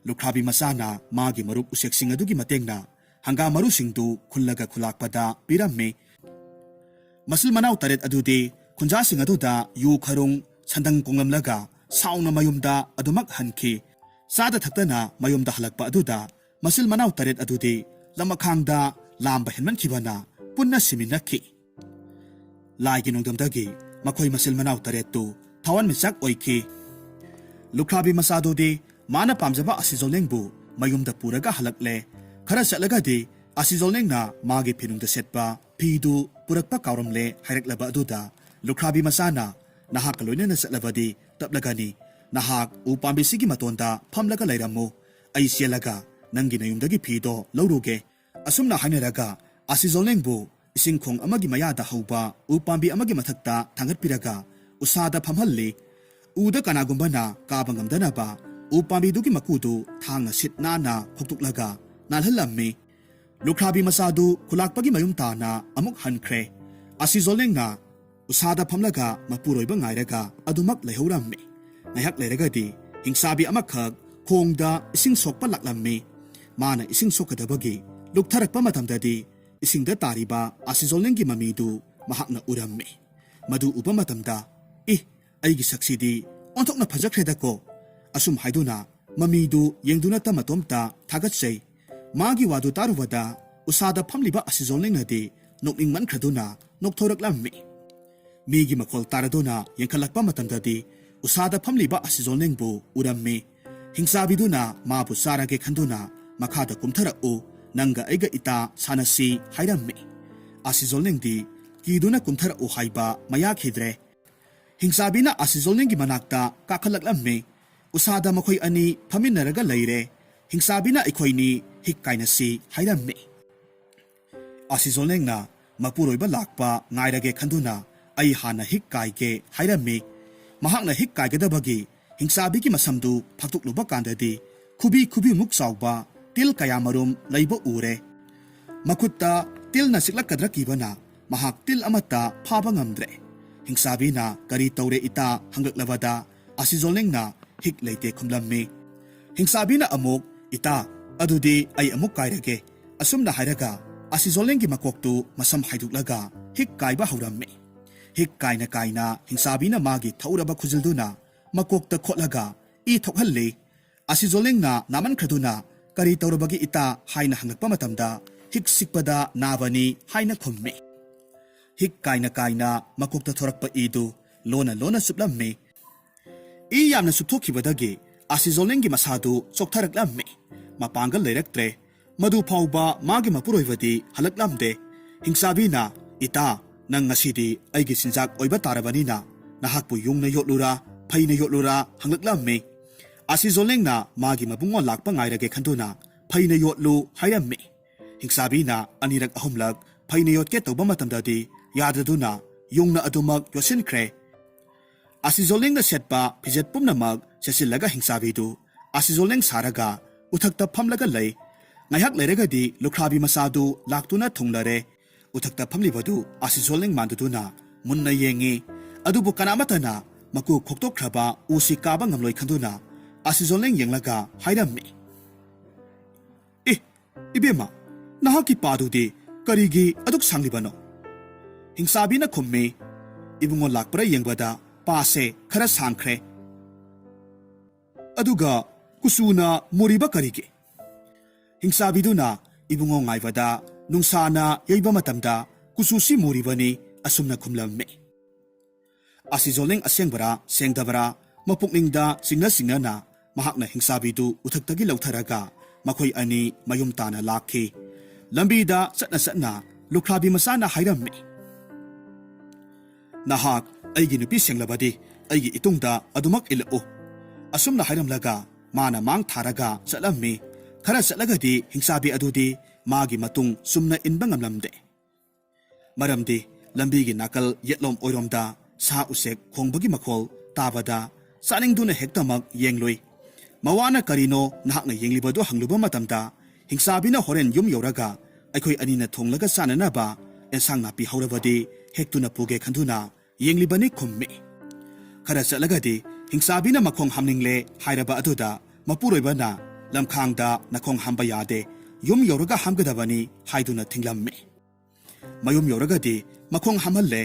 ꯂꯨꯈ꯭ꯔꯥꯕꯤ ꯃꯆꯥꯅ ꯃꯥꯒꯤ ꯃꯔꯨꯞ ꯎꯆꯦꯛꯁꯤꯡ ꯑꯗꯨꯒꯤ ꯃꯇꯦꯡꯅ ꯍꯪꯒꯥꯝ ꯃꯔꯨꯁꯤꯡꯗꯨ ꯈꯨꯜꯂꯒ ꯈꯨꯂꯥꯛꯄꯗ ꯄꯤꯔꯝꯃꯤ꯫ ꯃꯆꯤꯜ ꯃꯅꯥꯎ ꯇꯔꯦꯠ ꯑꯗꯨꯗꯤ ꯈꯨꯟꯖꯥꯁꯤꯡ ꯑꯗꯨꯗ ꯌꯨ ꯈꯔꯨꯡ ꯁꯟꯗꯪ ꯀꯣꯡꯂꯝꯂꯒ ꯁꯥꯎꯅ ꯃꯌꯨꯝꯗ ꯑꯗꯨꯃꯛ ꯍꯟꯈꯤ꯫ ꯆꯥꯗ ꯊꯛꯇꯅ ꯃꯌꯨꯝꯗ ꯍꯜꯂꯛꯄ ꯑꯗꯨꯗ ꯃꯆꯤꯜ ꯃꯅꯥꯎ ꯇꯔꯦꯠ ꯑꯗꯨꯗꯤ ꯂꯃꯈꯥꯡꯗ ꯂꯥꯝꯕ ꯍꯦꯟꯃꯟꯈꯤꯕꯅ ꯄꯨꯟꯅ ꯁꯤꯃꯤꯟꯅꯈꯤ꯫ ꯂꯥꯏꯒꯤ ꯅꯣꯡꯗꯝꯗꯒꯤ ꯃꯈꯣꯏ ꯃꯆꯤꯜ ꯃꯅꯥꯎ ꯇꯔꯦꯠꯇꯨ ꯊꯋꯥꯟꯃꯤꯆꯥꯛ ꯑꯣꯏꯈꯤ꯫ ꯂꯨꯈ꯭ꯔꯥꯕꯤ ꯃꯆꯥꯗꯨꯗꯤ ꯃꯥꯅ ꯄꯥꯝꯖꯕ ꯑꯁꯤꯖꯣꯜꯅꯦꯡꯕꯨ ꯃꯌꯨꯝꯗ ꯄꯨꯔꯒ ꯍꯜꯂꯛꯂꯦ꯫ ꯈꯔ ꯆꯠꯂꯒꯗꯤ ꯑꯁꯤꯖꯣꯜꯅꯦꯡꯅ ꯃꯥꯒꯤ ꯐꯤꯅꯨꯡꯗ ꯁꯦꯠꯄ ꯐꯤꯗꯨ ꯄꯨꯔꯛꯄ ꯀꯥꯎꯔꯝꯂꯦ ꯍꯥꯏꯔꯛꯂꯕ ꯑꯗꯨꯗ ꯂꯨꯈ꯭ꯔꯥꯕꯤ ꯃꯆꯥꯅ, "ꯅꯍꯥꯛꯀ ꯂꯣꯏꯅꯅ ꯆꯠꯂꯕꯗꯤ ꯇꯞꯂꯒꯅꯤ꯫ ꯅꯍꯥꯛ ꯎ ꯄꯥꯝꯕꯤꯁꯤꯒꯤ ꯃꯇꯣꯟꯗ ꯐꯝꯂꯒ ꯂꯩꯔꯝꯃꯨ꯫ ꯑꯩ ꯆꯦꯜꯂꯒ ꯅꯪꯒꯤ ꯅꯌꯨꯝꯗꯒꯤ ꯐꯤꯗꯣ ꯂꯧꯔꯨꯒꯦ"꯫ ꯑꯁꯨꯝꯅ ꯍꯥꯏꯅꯔꯒ ꯑꯁꯤꯖꯣꯜꯅꯦꯡꯕꯨ ꯏꯁꯤꯡ ꯈꯣꯡ ꯑꯃꯒꯤ ꯃꯌꯥꯗ ꯍꯧꯕ ꯎ ꯄꯥꯝꯕꯤ ꯑꯃꯒꯤ ꯃꯊꯛꯇ ꯊꯥꯡꯒꯠꯄꯤꯔꯒ ꯎꯁꯥꯗ ꯐꯝꯍꯜꯂꯤ꯫ ꯎꯗ ꯀꯅꯥꯒꯨꯝꯕꯅ ꯀꯥꯕ ꯉꯝꯗꯅꯕ ꯎ ꯄꯥꯝꯕꯤꯗꯨꯒꯤ ꯃꯀꯨꯗꯨ ꯊꯥꯡꯅ ꯁꯤꯠ ꯅꯥꯟꯅ ꯈꯣꯛꯇꯣꯛꯂꯒ ꯅꯥꯜꯍꯜꯂꯝꯃꯤ꯫ ꯂꯨꯈ꯭ꯔꯥꯕꯤ ꯃꯆꯥꯗꯨ ꯈꯨꯂꯥꯛꯄꯒꯤ ꯃꯌꯨꯝ ꯇꯥꯅ ꯑꯃꯨꯛ ꯍꯟꯈ꯭ꯔꯦ꯫ ꯑꯁꯤꯖꯣꯜꯅꯦꯡꯅ ꯎꯁꯥꯗ ꯐꯝꯂꯒ ꯃꯄꯨꯔꯣꯏꯕ ꯉꯥꯏꯔꯒ ꯑꯗꯨꯃꯛ ꯂꯩꯍꯧꯔꯝꯃꯤ꯫ ꯉꯥꯏꯍꯥꯛ ꯂꯩꯔꯒꯗꯤ ꯍꯤꯡꯆꯥꯕꯤ ꯑꯃꯈꯛ ꯈꯣꯡꯗ ꯏꯁꯤꯡ ꯁꯣꯛꯄ ꯂꯥꯛꯂꯝꯃꯤ꯫ ꯃꯥꯅ ꯏꯁꯤꯡ ꯁꯣꯛꯀꯗꯕꯒꯤ ꯂꯨꯞꯊꯔꯛꯄ ꯃꯇꯝꯗꯗꯤ ꯏꯁꯤꯡꯗ ꯇꯥꯔꯤꯕ ꯑꯁꯤꯖꯣꯜꯅꯦꯡꯒꯤ ꯃꯃꯤꯗꯨ ꯃꯍꯥꯛꯅ ꯎꯔꯝꯃꯤ꯫ ꯃꯗꯨ ꯎꯕ ꯃꯇꯝꯗ, "ꯏ, ꯑꯩꯒꯤ ꯁꯛꯁꯤꯗꯤ ꯑꯣꯟꯊꯣꯛꯅ ꯐꯖꯈ꯭ꯔꯦꯗꯀꯣ!" ꯑꯁꯨꯝ ꯍꯥꯏꯗꯨꯅ ꯃꯃꯤꯗꯨ ꯌꯦꯡꯗꯨꯅꯇ ꯃꯇꯣꯝꯇ ꯊꯥꯒꯠꯆꯩ꯫ ꯃꯥꯒꯤ ꯋꯥꯗꯨ ꯇꯥꯔꯨꯕꯗ ꯎꯁꯥꯗ ꯐꯝꯂꯤꯕ ꯑꯁꯤꯖꯣꯜꯅꯦꯡꯅꯗꯤ ꯅꯣꯛꯅꯤꯡꯃꯟꯈ꯭ꯔꯗꯨꯅ ꯅꯣꯛꯊꯣꯔꯛꯂꯝꯃꯤ꯫ ꯃꯤꯒꯤ ꯃꯈꯣꯜ ꯇꯥꯔꯗꯨꯅ ꯌꯦꯡꯈꯠꯂꯛꯄ ꯃꯇꯝꯗꯗꯤ ꯎꯁꯥꯗ ꯐꯝꯂꯤꯕ ꯑꯁꯤꯖꯣꯜꯅꯦꯡꯕꯨ ꯎꯔꯝꯃꯤ꯫ ꯍꯤꯡꯆꯥꯕꯤꯗꯨꯅ ꯃꯥꯕꯨ ꯆꯥꯔꯒꯦ ꯈꯟꯗꯨꯅ, "ꯃꯈꯥꯗ ꯀꯨꯝꯊꯔꯛꯎ, ꯅꯪꯒ ꯑꯩꯒ ꯏꯇꯥ ꯁꯥꯟꯅꯁꯤ" ꯍꯥꯏꯔꯝꯃꯤ꯫ ꯑꯁꯤꯖꯣꯜꯅꯦꯡꯗꯤ ꯀꯤꯗꯨꯅ ꯀꯨꯝꯊꯔꯛꯎ ꯍꯥꯏꯕ ꯃꯌꯥꯈꯤꯗ꯭ꯔꯦ꯫ ꯍꯤꯡꯆꯥꯕꯤꯅ ꯑꯁꯤꯖꯣꯜꯅꯦꯡꯒꯤ ꯃꯅꯥꯛꯇ ꯀꯥꯈꯠꯂꯛꯂꯝꯃꯤ꯫ ꯎꯁꯥꯗ ꯃꯈꯣꯏ ꯑꯅꯤ ꯐꯝꯃꯤꯟꯅꯔꯒ ꯂꯩꯔꯦ꯫ ꯍꯤꯡꯆꯥꯕꯤꯅ "ꯑꯩꯈꯣꯏꯅꯤ ꯍꯤꯛ ꯀꯥꯏꯅꯁꯤ" ꯍꯥꯏꯔꯝꯃꯤ꯫ ꯑꯁꯤꯖꯣꯜꯅꯦꯡꯅ ꯃꯄꯨꯔꯣꯏꯕ ꯂꯥꯛꯄ ꯉꯥꯏꯔꯒꯦ ꯈꯟꯗꯨꯅ, "ꯑꯩ ꯍꯥꯟꯅ ꯍꯤꯛ ꯀꯥꯏꯒꯦ" ꯍꯥꯏꯔꯝꯃꯤ꯫ ꯃꯍꯥꯛꯅ ꯍꯤꯛ ꯀꯥꯏꯒꯗꯕꯒꯤ ꯍꯤꯡꯆꯥꯕꯤꯒꯤ ꯃꯁꯝꯗꯨ ꯐꯥꯛꯇꯣꯛꯂꯨꯕ ꯀꯥꯟꯗꯗꯤ ꯈꯨꯕꯤ ꯈꯨꯕꯤꯃꯨꯛ ꯆꯥꯎꯕ ꯇꯤꯜ ꯀꯌꯥꯃꯔꯨꯝ ꯂꯩꯕ ꯎꯔꯦ꯫ ꯃꯈꯨꯠꯇ ꯇꯤꯜꯅ ꯆꯤꯛꯂꯛꯀꯗ꯭ꯔꯥ ꯀꯤꯕꯅ ꯃꯍꯥꯛ ꯇꯤꯜ ꯑꯃꯠꯇ ꯐꯥꯕ ꯉꯝꯗ꯭ꯔꯦ꯫ ꯍꯤꯡꯆꯥꯕꯤꯅ "ꯀꯔꯤ ꯇꯧꯔꯦ ꯏꯇꯥ?" ꯍꯪꯂꯛꯂꯕꯗ ꯑꯁꯤꯖꯣꯜꯅꯦꯡꯅ "ꯍꯤꯛ ꯂꯩꯇꯦ" ꯈꯨꯝꯂꯝꯃꯤ꯫ ꯍꯤꯡꯆꯥꯕꯤꯅ ꯑꯃꯨꯛ, "ꯏꯇꯥ, ꯑꯗꯨꯗꯤ ꯑꯩ ꯑꯃꯨꯛ ꯀꯥꯏꯔꯒꯦ"꯫ ꯑꯁꯨꯝꯅ ꯍꯥꯏꯔꯒ ꯑꯁꯤꯖꯣꯜꯅꯦꯡꯒꯤ ꯃꯀꯣꯛꯇꯨ ꯃꯁꯝ ꯍꯥꯏꯗꯣꯛꯂꯒ ꯍꯤꯛ ꯀꯥꯏꯕ ꯍꯧꯔꯝꯃꯤ꯫ ꯍꯤꯛ ꯀꯥꯏꯅ ꯀꯥꯏꯅ ꯍꯤꯡꯆꯥꯕꯤꯅ ꯃꯥꯒꯤ ꯊꯧꯔꯕ ꯈꯨꯖꯤꯜꯗꯨꯅ ꯃꯀꯣꯛꯇ ꯈꯣꯠꯂꯒ ꯏ ꯊꯣꯛꯍꯜꯂꯤ꯫ ꯑꯁꯤꯖꯣꯂꯤꯡꯅ ꯅꯥꯃꯟꯈ꯭ꯔꯗꯨꯅ "ꯀꯔꯤ ꯇꯧꯔꯕꯒꯦ ꯏꯇꯥ?" ꯍꯥꯏꯅ ꯍꯪꯂꯛꯄ ꯃꯇꯝꯗ, "ꯍꯤꯛ ꯁꯤꯛꯄꯗ ꯅꯥꯕꯅꯤ" ꯍꯥꯏꯅ ꯈꯨꯝꯃꯤ꯫ ꯍꯤꯛ ꯀꯥꯏꯅ ꯀꯥꯏꯅ ꯃꯀꯣꯛꯇ ꯊꯣꯔꯛꯄ ꯏꯗꯨ ꯂꯣꯟꯅ ꯂꯣꯟꯅ ꯆꯨꯞꯂꯝꯃꯤ꯫ ꯏ ꯌꯥꯝꯅ ꯆꯨꯞꯊꯣꯛꯈꯤꯕꯗꯒꯤ ꯑꯁꯤꯖꯣꯂꯤꯡꯒꯤ ꯃꯁꯥꯗꯨ ꯆꯣꯛꯊꯔꯛꯂꯝꯃꯤ꯫ ꯃꯄꯥꯡꯒꯜ ꯂꯩꯔꯛꯇ꯭ꯔꯦ꯫ ꯃꯗꯨ ꯐꯥꯎꯕ ꯃꯥꯒꯤ ꯃꯄꯨꯔꯣꯏꯕꯗꯤ ꯍꯜꯂꯛꯂꯝꯗꯦ꯫ ꯍꯤꯡꯆꯥꯕꯤꯅ, "ꯏꯇꯥ, ꯅꯪ ꯉꯁꯤꯗꯤ ꯑꯩꯒꯤ ꯆꯤꯟꯖꯥꯛ ꯑꯣꯏꯕ ꯇꯥꯔꯕꯅꯤꯅ, ꯅꯍꯥꯛꯄꯨ ꯌꯨꯡꯅ ꯌꯣꯠꯂꯨꯔꯥ, ꯐꯩꯅ ꯌꯣꯠꯂꯨꯔꯥ?" ꯍꯪꯂꯛꯂꯝꯃꯤ꯫ ꯑꯁꯤꯖꯣꯂꯤꯡꯅ ꯃꯥꯒꯤ ꯃꯕꯨꯡꯉꯣ ꯂꯥꯛꯄ ꯉꯥꯏꯔꯒꯦ ꯈꯟꯗꯨꯅ "ꯐꯩꯅ ꯌꯣꯠꯂꯨ" ꯍꯥꯏꯔꯝꯃꯤ꯫ ꯍꯤꯡꯆꯥꯕꯤꯅ ꯑꯅꯤꯔꯛ ꯑꯍꯨꯝꯂꯛ ꯐꯩꯅ ꯌꯣꯠꯀꯦ ꯇꯧꯕ ꯃꯇꯝꯗꯗꯤ ꯌꯥꯗꯗꯨꯅ ꯌꯨꯡꯅ ꯑꯗꯨꯃꯛ ꯌꯣꯠꯁꯤꯟꯈ꯭ꯔꯦ꯫ ꯑꯁꯤꯖꯣꯂꯤꯡꯅ ꯁꯦꯠꯄ ꯐꯤꯖꯦꯠ ꯄꯨꯝꯅꯃꯛ ꯁꯦꯠꯆꯤꯜꯂꯒ ꯍꯤꯡꯆꯥꯕꯤꯗꯨ ꯑꯁꯤꯖꯣꯂꯤꯡ ꯁꯥꯔꯒ ꯎꯊꯛꯇ ꯐꯝꯂꯒ ꯂꯩ꯫ ꯉꯥꯏꯍꯥꯛ ꯂꯩꯔꯒꯗꯤ ꯂꯨꯈ꯭ꯔꯥꯕꯤ ꯃꯆꯥꯗꯨ ꯂꯥꯛꯇꯨꯅ ꯊꯨꯡꯂꯔꯦ꯫ ꯎꯊꯛꯇ ꯐꯝꯂꯤꯕꯗꯨ ꯑꯁꯤꯖꯣꯂꯤꯡ ꯃꯥꯟꯗꯨꯗꯨꯅ ꯃꯨꯟꯅ ꯌꯦꯡꯉꯤ꯫ ꯑꯗꯨꯕꯨ ꯀꯅꯥꯃꯠꯇꯅ ꯃꯀꯨ ꯈꯣꯛꯇꯣꯛꯈ꯭ꯔꯕ ꯎꯁꯤ ꯀꯥꯕ ꯉꯝꯂꯣꯏ ꯈꯟꯗꯨꯅ ꯑꯁꯤꯖꯣꯂꯤꯡ ꯌꯦꯡꯂꯒ ꯍꯥꯏꯔꯝꯃꯤ, "ꯑꯦ, ꯏꯕꯦꯝꯃ, ꯅꯍꯥꯛꯀꯤ ꯄꯥꯗꯨꯗꯤ ꯀꯔꯤꯒꯤ ꯑꯗꯨꯛ ꯁꯥꯡꯂꯤꯕꯅꯣ?" ꯍꯤꯡꯆꯥꯕꯤꯅ ꯈꯨꯝꯃꯤ, "ꯏꯕꯨꯡꯉꯣ ꯂꯥꯛꯄ꯭ꯔꯥ ꯌꯦꯡꯕꯗ ꯄꯥꯁꯦ ꯈꯔ ꯁꯥꯡꯈ꯭ꯔꯦ꯫ ꯑꯗꯨꯒ ꯀꯨꯆꯨꯅ ꯃꯨꯔꯤꯕ ꯀꯔꯤꯒꯤ?" ꯍꯤꯡꯆꯥꯕꯤꯗꯨꯅ ꯏꯕꯨꯡꯉꯣ ꯉꯥꯏꯕꯗ ꯅꯨꯡꯁꯥꯅ ꯌꯩꯕ ꯃꯇꯝꯗ ꯀꯨꯆꯨꯁꯤ ꯃꯨꯔꯤꯕꯅꯤ ꯑꯁꯨꯝꯅ ꯈꯨꯝꯂꯝꯃꯤ꯫ ꯑꯁꯤꯖꯣꯂꯤꯡ ꯑꯁꯦꯡꯕꯔꯥ ꯁꯦꯡꯗꯕꯔꯥ ꯃꯄꯨꯛꯅꯤꯡꯗ ꯆꯤꯡꯅ ꯆꯤꯡꯅꯅ ꯃꯍꯥꯛꯅ ꯍꯤꯡꯆꯥꯕꯤꯗꯨ ꯎꯊꯛꯇꯒꯤ ꯂꯧꯊꯔꯒ ꯃꯈꯣꯏ ꯑꯅꯤ ꯃꯌꯨꯝ ꯇꯥꯅ ꯂꯥꯛꯈꯤ꯫ ꯂꯝꯕꯤꯗ ꯆꯠꯅ ꯆꯠꯅ ꯂꯨꯈ꯭ꯔꯥꯕꯤ ꯃꯆꯥꯅ ꯍꯥꯏꯔꯝꯃꯤ, "ꯅꯍꯥꯛ ꯑꯩꯒꯤ ꯅꯨꯄꯤ ꯁꯦꯡꯂꯕꯗꯤ ꯑꯩꯒꯤ ꯏꯇꯨꯡꯗ ꯑꯗꯨꯃꯛ ꯏꯜꯂꯛꯎ"꯫ ꯑꯁꯨꯝꯅ ꯍꯥꯏꯔꯝꯂꯒ ꯃꯥꯅ ꯃꯥꯡ ꯊꯥꯔꯒ ꯆꯠꯂꯝꯃꯤ꯫ ꯈꯔ ꯆꯠꯂꯒꯗꯤ ꯍꯤꯡꯆꯥꯕꯤ ꯑꯗꯨꯗꯤ ꯃꯥꯒꯤ ꯃꯇꯨꯡ ꯆꯨꯝꯅ ꯏꯟꯕ ꯉꯝꯂꯝꯗꯦ꯫ ꯃꯔꯝꯗꯤ ꯂꯝꯕꯤꯒꯤ ꯅꯥꯀꯜ ꯌꯦꯠꯂꯣꯝ ꯑꯣꯏꯔꯣꯝꯗ ꯁꯥ ꯎꯆꯦꯛ ꯈꯣꯡꯕꯒꯤ ꯃꯈꯣꯜ ꯇꯥꯕꯗ ꯆꯥꯅꯤꯡꯗꯨꯅ ꯍꯦꯛꯇꯃꯛ ꯌꯦꯡꯂꯨꯏ꯫ ꯃꯋꯥꯅ "ꯀꯔꯤꯅꯣ ꯅꯍꯥꯛꯅ ꯌꯦꯡꯂꯤꯕꯗꯨ?" ꯍꯪꯂꯨꯕ ꯃꯇꯝꯗ, ꯍꯤꯡꯆꯥꯕꯤꯅ "ꯍꯣꯔꯦꯟ ꯌꯨꯝ ꯌꯧꯔꯒ ꯑꯩꯈꯣꯏ ꯑꯅꯤꯅ ꯊꯣꯡꯂꯒ ꯆꯥꯅꯅꯕ ꯑꯦꯟꯁꯥꯡ ꯅꯥꯄꯤ ꯍꯧꯔꯕꯗꯤ ꯍꯦꯛꯇꯨꯅ ꯄꯨꯒꯦ ꯈꯟꯗꯨꯅ ꯌꯦꯡꯂꯤꯕꯅꯤ" ꯈꯨꯝꯃꯤ꯫ ꯈꯔ ꯆꯠꯂꯒꯗꯤ ꯍꯤꯡꯆꯥꯕꯤꯅ "ꯃꯈꯣꯡ ꯍꯥꯝꯅꯤꯡꯂꯦ" ꯍꯥꯏꯔꯕ ꯑꯗꯨꯗ ꯃꯄꯨꯔꯣꯏꯕꯅ "ꯂꯝꯈꯥꯡꯗ ꯅꯈꯣꯡ ꯍꯥꯝꯕ ꯌꯥꯗꯦ, ꯌꯨꯝ ꯌꯧꯔꯒ ꯍꯥꯝꯒꯗꯕꯅꯤ" ꯍꯥꯏꯗꯨꯅ ꯊꯤꯡꯂꯝꯃꯤ꯫ ꯃꯌꯨꯝ ꯌꯧꯔꯒꯗꯤ ꯃꯈꯣꯡ ꯍꯥꯝꯍꯜꯂꯦ꯫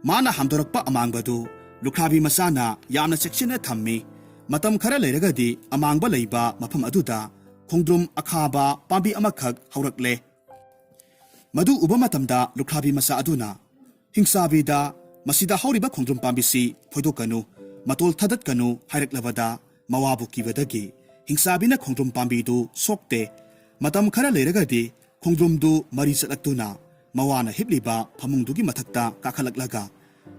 ꯃꯥꯅ ꯍꯥꯝꯗꯣꯔꯛꯄ ꯑꯃꯥꯡꯕꯗꯨ ꯂꯨꯈ꯭ꯔꯥꯕꯤ ꯃꯆꯥꯅ ꯌꯥꯝꯅ ꯆꯦꯛꯁꯤꯟꯅ ꯊꯝꯃꯤ꯫ ꯃꯇꯝ ꯈꯔ ꯂꯩꯔꯒꯗꯤ ꯑꯃꯥꯡꯕ ꯂꯩꯕ ꯃꯐꯝ ꯑꯗꯨꯗ ꯈꯣꯡꯗ꯭ꯔꯨꯝ ꯑꯈꯥꯕ ꯄꯥꯝꯕꯤ ꯑꯃꯈꯛ ꯍꯧꯔꯛꯂꯦ꯫ ꯃꯗꯨ ꯎꯕ ꯃꯇꯝꯗ ꯂꯨꯈ꯭ꯔꯥꯕꯤ ꯃꯆꯥ ꯑꯗꯨꯅ ꯍꯤꯡꯆꯥꯕꯤꯗ, "ꯃꯁꯤꯗ ꯍꯧꯔꯤꯕ ꯈꯣꯡꯗ꯭ꯔꯨꯝ ꯄꯥꯝꯕꯤꯁꯤ ꯐꯣꯏꯗꯣꯛꯀꯅꯨ, ꯃꯇꯣꯜ ꯊꯥꯗꯠꯀꯅꯨ" ꯍꯥꯏꯔꯛꯂꯕꯗ, ꯃꯋꯥꯕꯨ ꯀꯤꯕꯗꯒꯤ ꯍꯤꯡꯆꯥꯕꯤꯅ ꯈꯣꯡꯗ꯭ꯔꯨꯝ ꯄꯥꯝꯕꯤꯗꯨ ꯁꯣꯛꯇꯦ꯫ ꯃꯇꯝ ꯈꯔ ꯂꯩꯔꯒꯗꯤ ꯈꯣꯡꯗ꯭ꯔꯨꯝꯗꯨ ꯃꯔꯤ ꯆꯠꯂꯛꯇꯨꯅ ꯃꯋꯥꯅ ꯍꯤꯞꯂꯤꯕ ꯐꯃꯨꯡꯗꯨꯒꯤ ꯃꯊꯛꯇ ꯀꯥꯈꯠꯂꯛꯂꯒ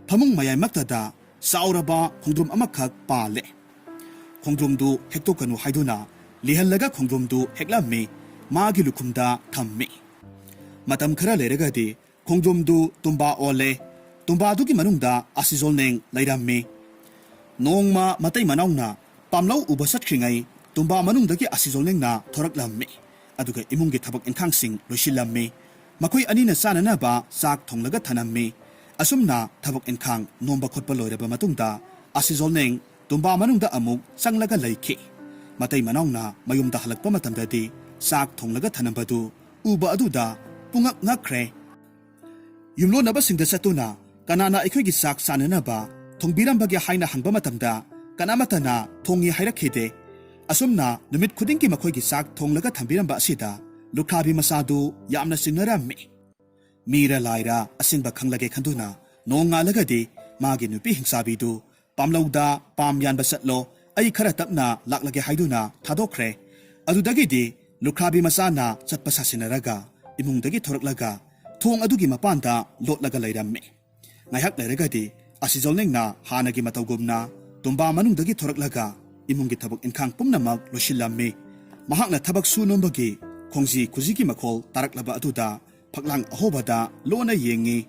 ꯐꯃꯨꯡ ꯃꯌꯥꯏꯃꯛꯇꯗ ꯆꯥꯎꯔꯕ ꯈꯣꯡꯗ꯭ꯔꯨꯝ ꯑꯃꯈꯛ ꯄꯥꯜꯂꯦ꯫ ꯈꯣꯡꯗ꯭ꯔꯨꯝꯗꯨ ꯍꯦꯛꯇꯣꯛꯀꯅꯨ ꯍꯥꯏꯗꯨꯅ ꯂꯤꯍꯜꯂꯒ ꯈꯣꯡꯗ꯭ꯔꯨꯝꯗꯨ ꯍꯦꯛꯂꯝꯃꯤ, ꯃꯥꯒꯤ ꯂꯨꯈꯨꯝꯗ ꯊꯝꯃꯤ꯫ ꯃꯇꯝ ꯈꯔ ꯂꯩꯔꯒꯗꯤ ꯈꯣꯡꯗ꯭ꯔꯨꯝꯗꯨ ꯇꯨꯝꯕꯥ ꯑꯣꯜꯂꯦ꯫ ꯇꯨꯝꯕꯥꯗꯨꯒꯤ ꯃꯅꯨꯡꯗ ꯑꯁꯤꯖꯣꯜꯅꯦꯡ ꯂꯩꯔꯝꯃꯤ꯫ ꯅꯣꯡꯃ ꯃꯇꯩ ꯃꯅꯥꯎꯅ ꯄꯥꯝꯂꯧ ꯎꯕ ꯆꯠꯈ꯭ꯔꯤꯉꯩ ꯇꯨꯝꯕꯥ ꯃꯅꯨꯡꯗꯒꯤ ꯑꯁꯤꯖꯣꯜꯅꯦꯡꯅ ꯊꯣꯔꯛꯂꯝꯃꯤ꯫ ꯑꯗꯨꯒ ꯏꯃꯨꯡꯒꯤ ꯊꯕꯛ ꯏꯟꯈꯥꯡꯁꯤꯡ ꯂꯣꯏꯁꯤꯜꯂꯝꯃꯤ꯫ ꯃꯈꯣꯏ ꯑꯅꯤꯅ ꯆꯥꯅꯅꯕ ꯆꯥꯛ ꯊꯣꯡꯂꯒ ꯊꯅꯝꯃꯤ꯫ ꯑꯁꯨꯝꯅ ꯊꯕꯛ ꯏꯟꯈꯥꯡ ꯅꯣꯝꯕ ꯈꯣꯠꯄ ꯂꯣꯏꯔꯕ ꯃꯇꯨꯡꯗ ꯑꯁꯤꯖꯣꯜꯅꯦꯡ ꯇꯨꯝꯕꯥ ꯃꯅꯨꯡꯗ ꯑꯃꯨꯛ ꯆꯪꯂꯒ ꯂꯩꯈꯤ꯫ ꯃꯇꯩ ꯃꯅꯥꯎꯅ ꯃꯌꯨꯝꯗ ꯍꯜꯂꯛꯄ ꯃꯇꯝꯗꯗꯤ ꯆꯥꯛ ꯊꯣꯡꯂꯒ ꯊꯅꯝꯕꯗꯨ ꯎꯕ ꯑꯗꯨꯗ ꯄꯨꯡꯉꯛ ꯉꯛꯈ꯭ꯔꯦ꯫ ꯌꯨꯝꯂꯣꯟꯅꯕꯁꯤꯡꯗ ꯆꯠꯇꯨꯅ ꯀꯅꯥꯅ ꯑꯩꯈꯣꯏꯒꯤ ꯆꯥꯛ ꯆꯥꯅꯅꯕ ꯊꯣꯡꯕꯤꯔꯝꯕꯒꯦ ꯍꯥꯏꯅ ꯍꯪꯕ ꯃꯇꯝꯗ ꯀꯅꯥꯃꯠꯇꯅ ꯊꯣꯡꯉꯤ ꯍꯥꯏꯔꯛꯈꯤꯗꯦ꯫ ꯑꯁꯨꯝꯅ ꯅꯨꯃꯤꯠ ꯈꯨꯗꯤꯡꯒꯤ ꯃꯈꯣꯏꯒꯤ ꯆꯥꯛ ꯊꯣꯡꯂꯒ ꯊꯝꯕꯤꯔꯝꯕ ꯑꯁꯤꯗ ꯂꯨꯈ꯭ꯔꯥꯕꯤ ꯃꯆꯥꯗꯨ ꯌꯥꯝꯅ ꯆꯤꯡꯅꯔꯝꯃꯤ꯫ ꯃꯤꯔ ꯂꯥꯏꯔ ꯑꯁꯦꯡꯕ ꯈꯪꯂꯒꯦ ꯈꯟꯗꯨꯅ ꯅꯣꯡꯉꯥꯜꯂꯒꯗꯤ ꯃꯥꯒꯤ ꯅꯨꯄꯤ ꯍꯤꯡꯆꯥꯕꯤꯗꯨ "ꯄꯥꯝꯂꯧꯗ ꯄꯥꯝ ꯌꯥꯟꯕ ꯆꯠꯂꯣ, ꯑꯩ ꯈꯔ ꯇꯞꯅ ꯂꯥꯛꯂꯒꯦ" ꯍꯥꯏꯗꯨꯅ ꯊꯥꯗꯣꯛꯈ꯭ꯔꯦ꯫ ꯑꯗꯨꯗꯒꯤꯗꯤ ꯂꯨꯈ꯭ꯔꯥꯕꯤ ꯃꯆꯥꯅ ꯆꯠꯄ ꯁꯥꯁꯤꯟꯅꯔꯒ ꯏꯃꯨꯡꯗꯒꯤ ꯊꯣꯔꯛꯂꯒ ꯊꯣꯡ ꯑꯗꯨꯒꯤ ꯃꯄꯥꯟꯗ ꯂꯣꯠꯂꯒ ꯂꯩꯔꯝꯃꯤ꯫ ꯉꯥꯏꯍꯥꯛ ꯂꯩꯔꯒꯗꯤ ꯑꯁꯤꯖꯣꯜꯅꯦꯡꯅ ꯍꯥꯟꯅꯒꯤ ꯃꯇꯧꯒꯨꯝꯅ ꯇꯨꯝꯕꯥ ꯃꯅꯨꯡꯗꯒꯤ ꯊꯣꯔꯛꯂꯒ ꯏꯃꯨꯡꯒꯤ ꯊꯕꯛ ꯏꯟꯈꯥꯡ ꯄꯨꯝꯅꯃꯛ ꯂꯣꯏꯁꯤꯜꯂꯝꯃꯤ꯫ ꯃꯍꯥꯛꯅ ꯊꯕꯛ ꯁꯨ ꯅꯣꯝꯕꯒꯤ ꯈꯣꯡꯖꯤ ꯈꯨꯖꯤꯒꯤ ꯃꯈꯣꯜ ꯇꯥꯔꯛꯂꯕ ꯑꯗꯨꯗ ꯐꯛꯂꯥꯡ ꯑꯍꯣꯕꯗ ꯂꯣꯟꯅ ꯌꯦꯡꯉꯤ꯫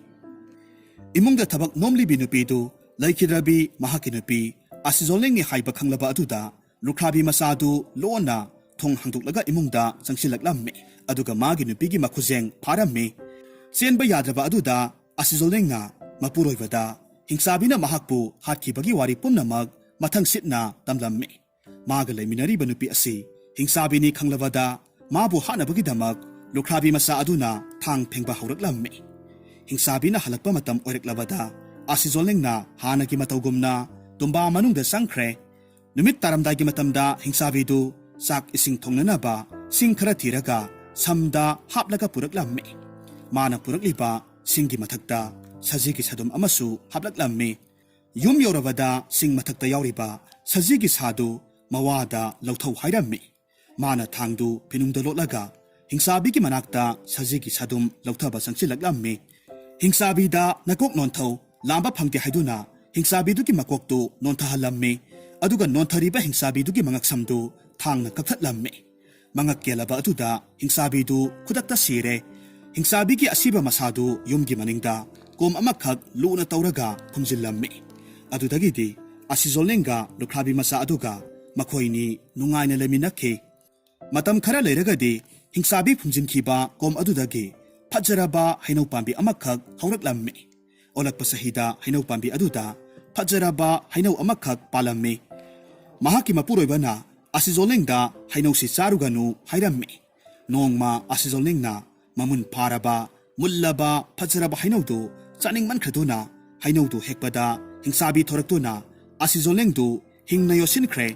ꯏꯃꯨꯡꯗ ꯊꯕꯛ ꯅꯣꯝꯂꯤꯕꯤ ꯅꯨꯄꯤꯗꯨ ꯂꯩꯈꯤꯗ꯭ꯔꯕꯤ ꯃꯍꯥꯛꯀꯤ ꯅꯨꯄꯤ ꯑꯁꯤꯖꯣꯜꯅꯦꯡꯅꯤ ꯍꯥꯏꯕ ꯈꯪꯂꯕ ꯑꯗꯨꯗ ꯂꯨꯈ꯭ꯔꯥꯕꯤ ꯃꯆꯥꯗꯨ ꯂꯣꯟꯅ ꯊꯣꯡ ꯍꯥꯡꯗꯣꯛꯂꯒ ꯏꯃꯨꯡꯗ ꯆꯪꯁꯤꯜꯂꯛꯂꯝꯃꯤ꯫ ꯑꯗꯨꯒ ꯃꯥꯒꯤ ꯅꯨꯄꯤꯒꯤ ꯃꯈꯨꯖꯦꯡ ꯐꯥꯔꯝꯃꯤ꯫ ꯆꯦꯟꯕ ꯌꯥꯗ꯭ꯔꯕ ꯑꯗꯨꯗ ꯑꯁꯤꯖꯣꯜꯅꯦꯡꯅ ꯃꯄꯨꯔꯣꯏꯕꯗ ꯍꯤꯡꯆꯥꯕꯤꯅ ꯃꯍꯥꯛꯄꯨ ꯍꯥꯠꯈꯤꯕꯒꯤ ꯋꯥꯔꯤ ꯄꯨꯝꯅꯃꯛ ꯃꯊꯪ ꯁꯤꯠꯅ ꯇꯝꯂꯝꯃꯤ꯫ ꯃꯥꯒ ꯂꯩꯃꯤꯟꯅꯔꯤꯕ ꯅꯨꯄꯤ ꯑꯁꯤ ꯍꯤꯡꯆꯥꯕꯤꯅꯤ ꯈꯪꯂꯕꯗ ꯃꯥꯕꯨ ꯍꯥꯠꯅꯕꯒꯤꯗꯃꯛ ꯂꯨꯈ꯭ꯔꯥꯕꯤ ꯃꯆꯥ ꯑꯗꯨꯅ ꯊꯥꯡ ꯐꯦꯡꯕ ꯍꯧꯔꯛꯂꯝꯃꯤ꯫ ꯍꯤꯡꯆꯥꯕꯤꯅ ꯍꯜꯂꯛꯄ ꯃꯇꯝ ꯑꯣꯏꯔꯛꯂꯕꯗ ꯑꯁꯤꯖꯣꯂꯤꯡꯅ ꯍꯥꯟꯅꯒꯤ ꯃꯇꯧꯒꯨꯝꯅ ꯇꯨꯝꯕꯥ ꯃꯅꯨꯡꯗ ꯆꯪꯈ꯭ꯔꯦ꯫ ꯅꯨꯃꯤꯠ ꯇꯥꯔꯝꯗꯥꯏꯒꯤ ꯃꯇꯝꯗ ꯍꯤꯡꯆꯥꯕꯤꯗꯨ ꯆꯥꯛ ꯏꯁꯤꯡ ꯊꯣꯡꯅꯅꯕ ꯁꯤꯡ ꯈꯔ ꯊꯤꯔꯒ ꯁꯝꯗ ꯍꯥꯞꯂꯒ ꯄꯨꯔꯛꯂꯝꯃꯤ꯫ ꯃꯥꯅ ꯄꯨꯔꯛꯂꯤꯕ ꯁꯤꯡꯒꯤ ꯃꯊꯛꯇ ꯁꯖꯤꯒꯤ ꯁꯥꯗꯨꯝ ꯑꯃꯁꯨ ꯍꯥꯞꯂꯛꯂꯝꯃꯤ꯫ ꯌꯨꯝ ꯌꯧꯔꯕꯗ ꯁꯤꯡ ꯃꯊꯛꯇ ꯌꯥꯎꯔꯤꯕ ꯁꯖꯤꯒꯤ ꯁꯥꯗꯨ ꯃꯋꯥꯗ ꯂꯧꯊꯧ ꯍꯥꯏꯔꯝꯃꯤ꯫ ꯃꯥꯅ ꯊꯥꯡꯗꯨ ꯐꯤꯅꯨꯡꯗ ꯂꯣꯠꯂꯒ ꯍꯤꯡꯆꯥꯕꯤꯒꯤ ꯃꯅꯥꯛꯇ ꯁꯖꯤꯒꯤ ꯁꯥꯗꯨꯝ ꯂꯧꯊꯕ ꯆꯪꯁꯤꯜꯂꯛꯂꯝꯃꯤ꯫ ꯍꯤꯡꯆꯥꯕꯤꯗ ꯅꯀꯣꯛ ꯅꯣꯟꯊꯧ, ꯂꯥꯝꯕ ꯐꯪꯗꯦ ꯍꯥꯏꯗꯨꯅ ꯍꯤꯡꯆꯥꯕꯤꯗꯨꯒꯤ ꯃꯀꯣꯛꯇꯨ ꯅꯣꯟꯊꯍꯜꯂꯝꯃꯤ꯫ ꯑꯗꯨꯒ ꯅꯣꯟꯊꯔꯤꯕ ꯍꯤꯡꯆꯥꯕꯤꯗꯨꯒꯤ ꯃꯉꯛꯁꯝꯗꯨ ꯊꯥꯡꯅ ꯀꯛꯊꯠꯂꯝꯃꯤ꯫ ꯃꯉꯛ ꯀꯦꯜꯂꯕ ꯑꯗꯨꯗ ꯍꯤꯡꯆꯥꯕꯤꯗꯨ ꯈꯨꯗꯛꯇ ꯁꯤꯔꯦ꯫ ꯍꯤꯡꯆꯥꯕꯤꯒꯤ ꯑꯁꯤꯕ ꯃꯁꯥꯗꯨ ꯌꯨꯝꯒꯤ ꯃꯅꯤꯡꯗ ꯀꯣꯝ ꯑꯃꯈꯛ ꯂꯨꯅ ꯇꯧꯔꯒ ꯐꯨꯝꯖꯤꯜꯂꯝꯃꯤ꯫ ꯑꯗꯨꯗꯒꯤꯗꯤ ꯑꯁꯤꯖꯣꯂꯤꯡꯒ ꯂꯨꯈ꯭ꯔꯥꯕꯤ ꯃꯆꯥ ꯑꯗꯨꯒ ꯃꯈꯣꯏꯅꯤ ꯅꯨꯡꯉꯥꯏꯅ ꯂꯩꯃꯤꯟꯅꯈꯤ꯫ ꯃꯇꯝ ꯈꯔ ꯂꯩꯔꯒꯗꯤ ꯍꯤꯡꯆꯥꯕꯤ ꯐꯨꯝꯖꯤꯟꯈꯤꯕ ꯀꯣꯝ ꯑꯗꯨꯗꯒꯤ ꯐꯖꯔꯕ ꯍꯩꯅꯧ ꯄꯥꯝꯕꯤ ꯑꯃꯈꯛ ꯍꯧꯔꯛꯂꯝꯃꯤ꯫ ꯑꯣꯜꯂꯛꯄ ꯆꯍꯤꯗ ꯍꯩꯅꯧ ꯄꯥꯝꯕꯤ ꯑꯗꯨꯗ ꯐꯖꯔꯕ ꯍꯩꯅꯧ ꯑꯃꯈꯛ ꯄꯥꯜꯂꯝꯃꯤ꯫ ꯃꯍꯥꯛꯀꯤ ꯃꯄꯨꯔꯣꯏꯕꯅ ꯑꯁꯤꯖꯣꯂꯤꯡꯗ ꯍꯩꯅꯧꯁꯤ ꯆꯥꯔꯨꯒꯅꯨ ꯍꯥꯏꯔꯝꯃꯤ꯫ ꯅꯣꯡꯃ ꯑꯁꯤꯖꯣꯂꯤꯡꯅ ꯃꯃꯨꯟ ꯐꯥꯔꯕ, ꯃꯨꯜꯂꯕ, ꯐꯖꯔꯕ ꯍꯩꯅꯧꯗꯨ ꯆꯥꯅꯤꯡꯃꯟꯈ꯭ꯔꯗꯨꯅ ꯍꯩꯅꯧꯗꯨ ꯍꯦꯛꯄꯗ ꯍꯤꯡꯆꯥꯕꯤ ꯊꯣꯔꯛꯇꯨꯅ ꯑꯁꯤꯖꯣꯂꯤꯡꯗꯨ ꯍꯤꯡꯅ ꯌꯣꯠꯁꯤꯟꯈ꯭ꯔꯦ꯫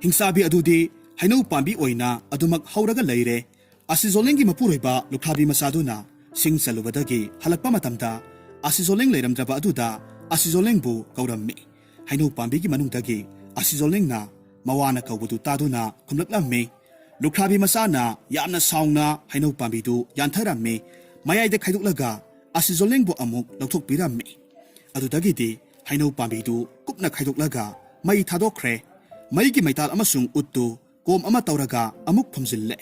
ꯍꯤꯡꯆꯥꯕꯤ ꯑꯗꯨꯗꯤ ꯍꯩꯅꯧ ꯄꯥꯝꯕꯤ ꯑꯣꯏꯅ ꯑꯗꯨꯃꯛ ꯍꯧꯔꯒ ꯂꯩꯔꯦ꯫ ꯑꯁꯤꯖꯣꯂꯤꯡꯒꯤ ꯃꯄꯨꯔꯣꯏꯕ ꯂꯨꯈ꯭ꯔꯥꯕꯤ ꯃꯆꯥꯗꯨꯅ ꯁꯤꯡ ꯆꯜꯂꯨꯕꯗꯒꯤ ꯍꯜꯂꯛꯄ ꯃꯇꯝꯗ ꯑꯁꯤꯖꯣꯂꯤꯡ ꯂꯩꯔꯝꯗ꯭ꯔꯕ ꯑꯗꯨꯗ ꯑꯁꯤꯖꯣꯂꯤꯡꯕꯨ ꯀꯧꯔꯝꯃꯤ꯫ ꯍꯩꯅꯧ ꯄꯥꯝꯕꯤꯒꯤ ꯃꯅꯨꯡꯗꯒꯤ ꯑꯁꯤꯖꯣꯂꯤꯡꯅ ꯃꯋꯥꯅ ꯀꯧꯕꯗꯨ ꯇꯥꯗꯨꯅ ꯈꯨꯝꯂꯛꯂꯝꯃꯤ꯫ ꯂꯨꯈ꯭ꯔꯥꯕꯤ ꯃꯆꯥꯅ ꯌꯥꯝꯅ ꯁꯥꯎꯅ ꯍꯩꯅꯧ ꯄꯥꯝꯕꯤꯗꯨ ꯌꯥꯟꯊꯔꯝꯃꯤ꯫ ꯃꯌꯥꯏꯗ ꯈꯥꯏꯗꯣꯛꯂꯒ ꯑꯁꯤꯖꯣꯂꯤꯡꯕꯨ ꯑꯃꯨꯛ ꯂꯧꯊꯣꯛꯄꯤꯔꯝꯃꯤ꯫ ꯑꯗꯨꯗꯒꯤꯗꯤ ꯍꯩꯅꯧ ꯄꯥꯝꯕꯤꯗꯨ ꯀꯨꯞꯅ ꯈꯥꯏꯗꯣꯛꯂꯒ ꯃꯩ ꯊꯥꯗꯣꯛꯈ꯭ꯔꯦ꯫ ꯃꯩꯒꯤ ꯃꯩꯇꯥꯜ ꯑꯃꯁꯨꯡ ꯎꯠꯇꯨ ꯀꯣꯝ ꯑꯃ ꯇꯧꯔꯒ ꯑꯃꯨꯛ ꯐꯨꯝꯖꯤꯜꯂꯦ꯫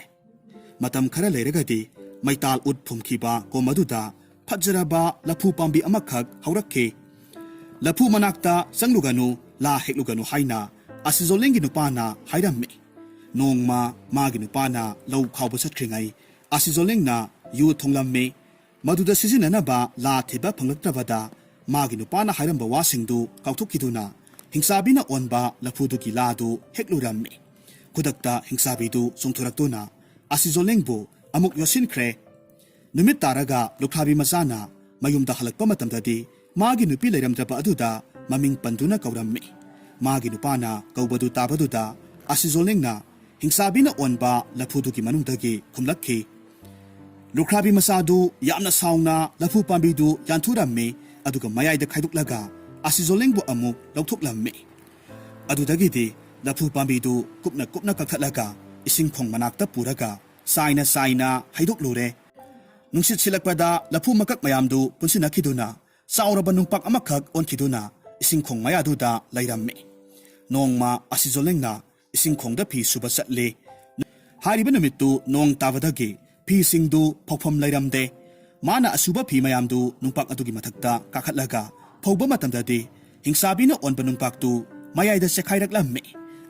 ꯃꯇꯝ ꯈꯔ ꯂꯩꯔꯒꯗꯤ ꯃꯩꯇꯥꯜ ꯎꯠ ꯐꯨꯝꯈꯤꯕ ꯀꯣꯝ ꯑꯗꯨꯗ ꯐꯖꯔꯕ ꯂꯐꯨ ꯄꯥꯝꯕꯤ ꯑꯃꯈꯛ ꯍꯧꯔꯛꯈꯤ꯫ "ꯂꯐꯨ ꯃꯅꯥꯛꯇ ꯆꯪꯂꯨꯒꯅꯨ, ꯂꯥ ꯍꯦꯛꯂꯨꯒꯅꯨ" ꯍꯥꯏꯅ ꯑꯁꯤꯖꯣꯂꯤꯡꯒꯤ ꯅꯨꯄꯥꯅ ꯍꯥꯏꯔꯝꯃꯤ꯫ ꯅꯣꯡꯃ ꯃꯥꯒꯤ ꯅꯨꯄꯥꯅ ꯂꯧ ꯈꯥꯎꯕ ꯆꯠꯈ꯭ꯔꯤꯉꯩ ꯑꯁꯤꯖꯣꯂꯤꯡꯅ ꯌꯨ ꯊꯣꯡꯂꯝꯃꯤ꯫ ꯃꯗꯨꯗ ꯁꯤꯖꯤꯟꯅꯅꯕ ꯂꯥ ꯊꯤꯕ ꯐꯪꯂꯛꯇ꯭ꯔꯕꯗ ꯃꯥꯒꯤ ꯅꯨꯄꯥꯅ ꯍꯥꯏꯔꯝꯕ ꯋꯥꯁꯤꯡꯗꯨ ꯀꯥꯎꯊꯣꯛꯈꯤꯗꯨꯅ ꯍꯤꯡꯆꯥꯕꯤꯅ ꯑꯣꯟꯕ ꯂꯐꯨꯗꯨꯒꯤ ꯂꯥꯗꯨ ꯍꯦꯛꯂꯨꯔꯝꯃꯤ꯫ ꯈꯨꯗꯛꯇ ꯍꯤꯡꯆꯥꯕꯤꯗꯨ ꯆꯣꯡꯊꯣꯔꯛꯇꯨꯅ ꯑꯁꯤꯖꯣꯂꯤꯡꯕꯨ ꯑꯃꯨꯛ ꯌꯣꯠꯁꯤꯟꯈ꯭ꯔꯦ꯫ ꯅꯨꯃꯤꯠ ꯇꯥꯔꯒ ꯂꯨꯈ꯭ꯔꯥꯕꯤ ꯃꯆꯥꯅ ꯃꯌꯨꯝꯗ ꯍꯜꯂꯛꯄ ꯃꯇꯝꯗꯗꯤ ꯃꯥꯒꯤ ꯅꯨꯄꯤ ꯂꯩꯔꯝꯗ꯭ꯔꯕ ꯑꯗꯨꯗ ꯃꯃꯤꯡ ꯄꯟꯗꯨꯅ ꯀꯧꯔꯝꯃꯤ꯫ ꯃꯥꯒꯤ ꯅꯨꯄꯥꯅ ꯀꯧꯕꯗꯨ ꯇꯥꯕꯗꯨꯗ ꯑꯁꯤꯖꯣꯂꯦꯡꯅ ꯍꯤꯡꯆꯥꯕꯤꯅ ꯑꯣꯟꯕ ꯂꯐꯨꯗꯨꯒꯤ ꯃꯅꯨꯡꯗꯒꯤ ꯈꯨꯝꯂꯛꯈꯤ꯫ ꯂꯨꯈ꯭ꯔꯥꯕꯤ ꯃꯆꯥꯗꯨ ꯌꯥꯝꯅ ꯁꯥꯎꯅ ꯂꯐꯨ ꯄꯥꯝꯕꯤꯗꯨ ꯌꯥꯟꯊꯨꯔꯝꯃꯤ, ꯑꯗꯨꯒ ꯃꯌꯥꯏꯗ ꯈꯥꯏꯗꯣꯛꯂꯒ ꯑꯁꯤꯖꯣꯂꯦꯡꯕꯨ ꯑꯃꯨꯛ ꯂꯧꯊꯣꯛꯂꯝꯃꯤ꯫ ꯑꯗꯨꯗꯒꯤꯗꯤ ꯂꯐꯨ ꯄꯥꯝꯕꯤꯗꯨ ꯀꯨꯞꯅ ꯀꯨꯞꯅ ꯀꯛꯊꯠꯂꯒ ꯏꯁꯤꯡ ꯈꯣꯡ ꯃꯅꯥꯛꯇ ꯄꯨꯔꯒ ꯆꯥꯏꯅ ꯆꯥꯏꯅ ꯍꯩꯗꯣꯛꯂꯨꯔꯦ꯫ ꯅꯨꯡꯁꯤꯠ ꯁꯤꯠꯂꯛꯄꯗ ꯂꯐꯨ ꯃꯀꯛ ꯃꯌꯥꯝꯗꯨ ꯄꯨꯟꯁꯤꯟꯅꯈꯤꯗꯨꯅ ꯆꯥꯎꯔꯕ ꯅꯨꯡꯄꯥꯛ ꯑꯃꯈꯛ ꯑꯣꯟꯈꯤꯗꯨꯅ ꯏꯁꯤꯡ ꯈꯣꯡ ꯃꯌꯥꯗꯨꯗ ꯂꯩꯔꯝꯃꯤ꯫ ꯅꯣꯡꯃ ꯑꯁꯤꯖꯣꯂꯦꯡꯅ ꯏꯁꯤꯡ ꯈꯣꯡꯗ ꯐꯤ ꯁꯨꯕ ꯆꯠꯂꯤ꯫ ꯍꯥꯏꯔꯤꯕ ꯅꯨꯃꯤꯠꯇꯨ ꯅꯣꯡ ꯇꯥꯕꯗꯒꯤ ꯐꯤꯁꯤꯡꯗꯨ ꯐꯧꯐꯝ ꯂꯩꯔꯝꯗꯦ꯫ ꯃꯥꯅ ꯑꯁꯨꯕ ꯐꯤ ꯃꯌꯥꯝꯗꯨ ꯅꯨꯡꯄꯥꯛ ꯑꯗꯨꯒꯤ ꯃꯊꯛꯇ ꯀꯥꯈꯠꯂꯒ ꯐꯧꯕ ꯃꯇꯝꯗꯗꯤ ꯍꯤꯡꯆꯥꯕꯤꯅ ꯑꯣꯟꯕ ꯅꯨꯡꯄꯥꯛꯇꯨ ꯃꯌꯥꯏꯗ ꯆꯦꯈꯥꯏꯔꯛꯂꯝꯃꯤ,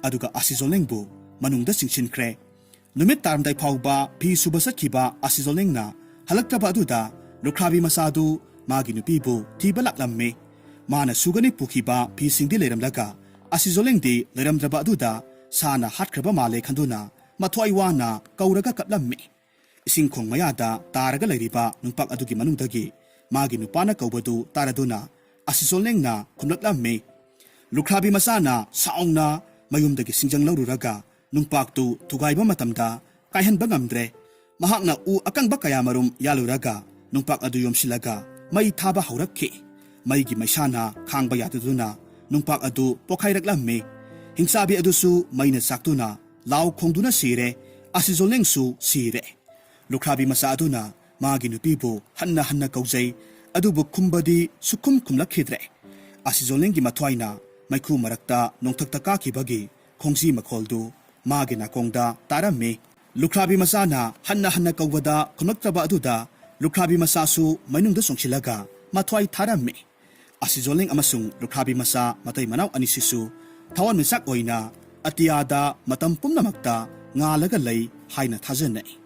ꯑꯗꯨꯒ ꯑꯁꯤꯖꯣꯂꯦꯡꯕꯨ ꯃꯅꯨꯡꯗ ꯆꯤꯡꯁꯤꯟꯈ꯭ꯔꯦ꯫ ꯅꯨꯃꯤꯠ ꯇꯥꯔꯝꯗꯥꯏ ꯐꯥꯎꯕ ꯐꯤ ꯁꯨꯕ ꯆꯠꯈꯤꯕ ꯑꯁꯤꯖꯣꯂꯦꯡꯅ ꯍꯜꯂꯛꯇ꯭ꯔꯕ ꯑꯗꯨꯗ ꯂꯨꯈ꯭ꯔꯥꯕꯤ ꯃꯆꯥꯗꯨ ꯃꯥꯒꯤ ꯅꯨꯄꯤꯕꯨ ꯊꯤꯕ ꯂꯥꯛꯂꯝꯃꯤ꯫ ꯃꯥꯅ ꯁꯨꯒꯅꯤ ꯄꯨꯈꯤꯕ ꯐꯤꯁꯤꯡꯗꯤ ꯂꯩꯔꯝꯂꯒ ꯑꯁꯤꯖꯣꯂꯦꯡꯗꯤ ꯂꯩꯔꯝꯗ꯭ꯔꯕ ꯑꯗꯨꯗ ꯁꯥꯅ ꯍꯥꯠꯈ꯭ꯔꯕ ꯃꯥꯜꯂꯦ ꯈꯟꯗꯨꯅ ꯃꯊ꯭ꯋꯥꯏ ꯋꯥꯅ ꯀꯧꯔꯒ ꯀꯞꯂꯝꯃꯤ꯫ ꯏꯁꯤꯡ ꯈꯣꯡ ꯃꯌꯥꯗ ꯇꯥꯔꯒ ꯂꯩꯔꯤꯕ ꯅꯨꯡꯄꯥꯛ ꯑꯗꯨꯒꯤ ꯃꯅꯨꯡꯗꯒꯤ ꯃꯥꯒꯤ ꯅꯨꯄꯥꯅ ꯀꯧꯕꯗꯨ ꯇꯥꯔꯗꯨꯅ ꯑꯁꯤꯖꯣꯂꯦꯡꯅ ꯈꯨꯝꯂꯛꯂꯝꯃꯤ꯫ ꯂꯨꯈ꯭ꯔꯥꯕꯤ ꯃꯆꯥꯅ ꯁꯥꯎꯅ ꯃꯌꯨꯝꯗꯒꯤ ꯁꯤꯡꯖꯪ ꯂꯧꯔꯨꯔꯒ ꯅꯨꯡꯄꯥꯛꯇꯨ ꯊꯨꯒꯥꯏꯕ ꯃꯇꯝꯗ ꯀꯥꯏꯍꯟꯕ ꯉꯝꯗ꯭ꯔꯦ꯫ ꯃꯍꯥꯛꯅ ꯎ ꯑꯀꯪꯕ ꯀꯌꯥꯃꯔꯨꯝ ꯌꯥꯜꯂꯨꯔꯒ ꯅꯨꯡꯄꯥꯛ ꯑꯗꯨ ꯌꯣꯝꯁꯤꯜꯂꯒ ꯃꯩ ꯊꯥꯕ ꯍꯧꯔꯛꯈꯤ꯫ ꯃꯩꯒꯤ ꯃꯩꯁꯥꯅ ꯈꯥꯡꯕ ꯌꯥꯗꯗꯨꯅ ꯅꯨꯡꯄꯥꯛ ꯑꯗꯨ ꯄꯣꯈꯥꯏꯔꯛꯂꯝꯃꯤ꯫ ꯍꯤꯡꯆꯥꯕꯤ ꯑꯗꯨꯁꯨ ꯃꯩꯅ ꯆꯥꯛꯇꯨꯅ ꯂꯥꯎ ꯈꯣꯡꯗꯨꯅ ꯁꯤꯔꯦ꯫ ꯑꯁꯤꯖꯣꯂꯦꯡꯁꯨ ꯁꯤꯔꯦ꯫ ꯂꯨꯈ꯭ꯔꯥꯕꯤ ꯃꯆꯥ ꯑꯗꯨꯅ ꯃꯥꯒꯤ ꯅꯨꯄꯤꯕꯨ ꯍꯟꯅ ꯍꯟꯅ ꯀꯧꯖꯩ, ꯑꯗꯨꯕꯨ ꯈꯨꯝꯕꯗꯤ ꯁꯨꯛꯈꯨꯝ ꯈꯨꯝꯂꯛꯈꯤꯗ꯭ꯔꯦ꯫ ꯑꯁꯤꯖꯣꯂꯦꯡꯒꯤ ꯃꯊ꯭ꯋꯥꯏꯅ ꯃꯩꯈꯨ ꯃꯔꯛꯇ ꯅꯣꯡꯊꯛꯇ ꯀꯥꯈꯤꯕꯒꯤ ꯈꯣꯡꯖꯤ ꯃꯈꯣꯜꯗꯨ ꯃꯥꯒꯤ ꯅꯥꯀꯣꯡꯗ ꯇꯥꯔꯝꯃꯤ꯫ ꯂꯨꯈ꯭ꯔꯥꯕꯤ ꯃꯆꯥꯅ ꯍꯟꯅ ꯍꯟꯅ ꯀꯧꯕꯗ ꯈꯨꯝꯂꯛꯇ꯭ꯔꯕ ꯑꯗꯨꯗ ꯂꯨꯈ꯭ꯔꯥꯕꯤ ꯃꯆꯥꯁꯨ ꯃꯩꯅꯨꯡꯗ ꯆꯣꯡꯁꯤꯜꯂꯒ ꯃꯊ꯭ꯋꯥꯏ ꯊꯥꯔꯝꯃꯤ꯫ ꯑꯁꯤꯖꯣꯂꯦꯡ ꯑꯃꯁꯨꯡ ꯂꯨꯈ꯭ꯔꯥꯕꯤ ꯃꯆꯥ ꯃꯇꯩ ꯃꯅꯥꯎ ꯑꯅꯤꯁꯤꯁꯨ ꯊꯋꯥꯟꯃꯤꯆꯥꯛ ꯑꯣꯏꯅ ꯑꯇꯤꯌꯥꯗ ꯃꯇꯝ ꯄꯨꯝꯅꯃꯛꯇ ꯉꯥꯜꯂꯒ ꯂꯩ ꯍꯥꯏꯅ ꯊꯥꯖꯅꯩ꯫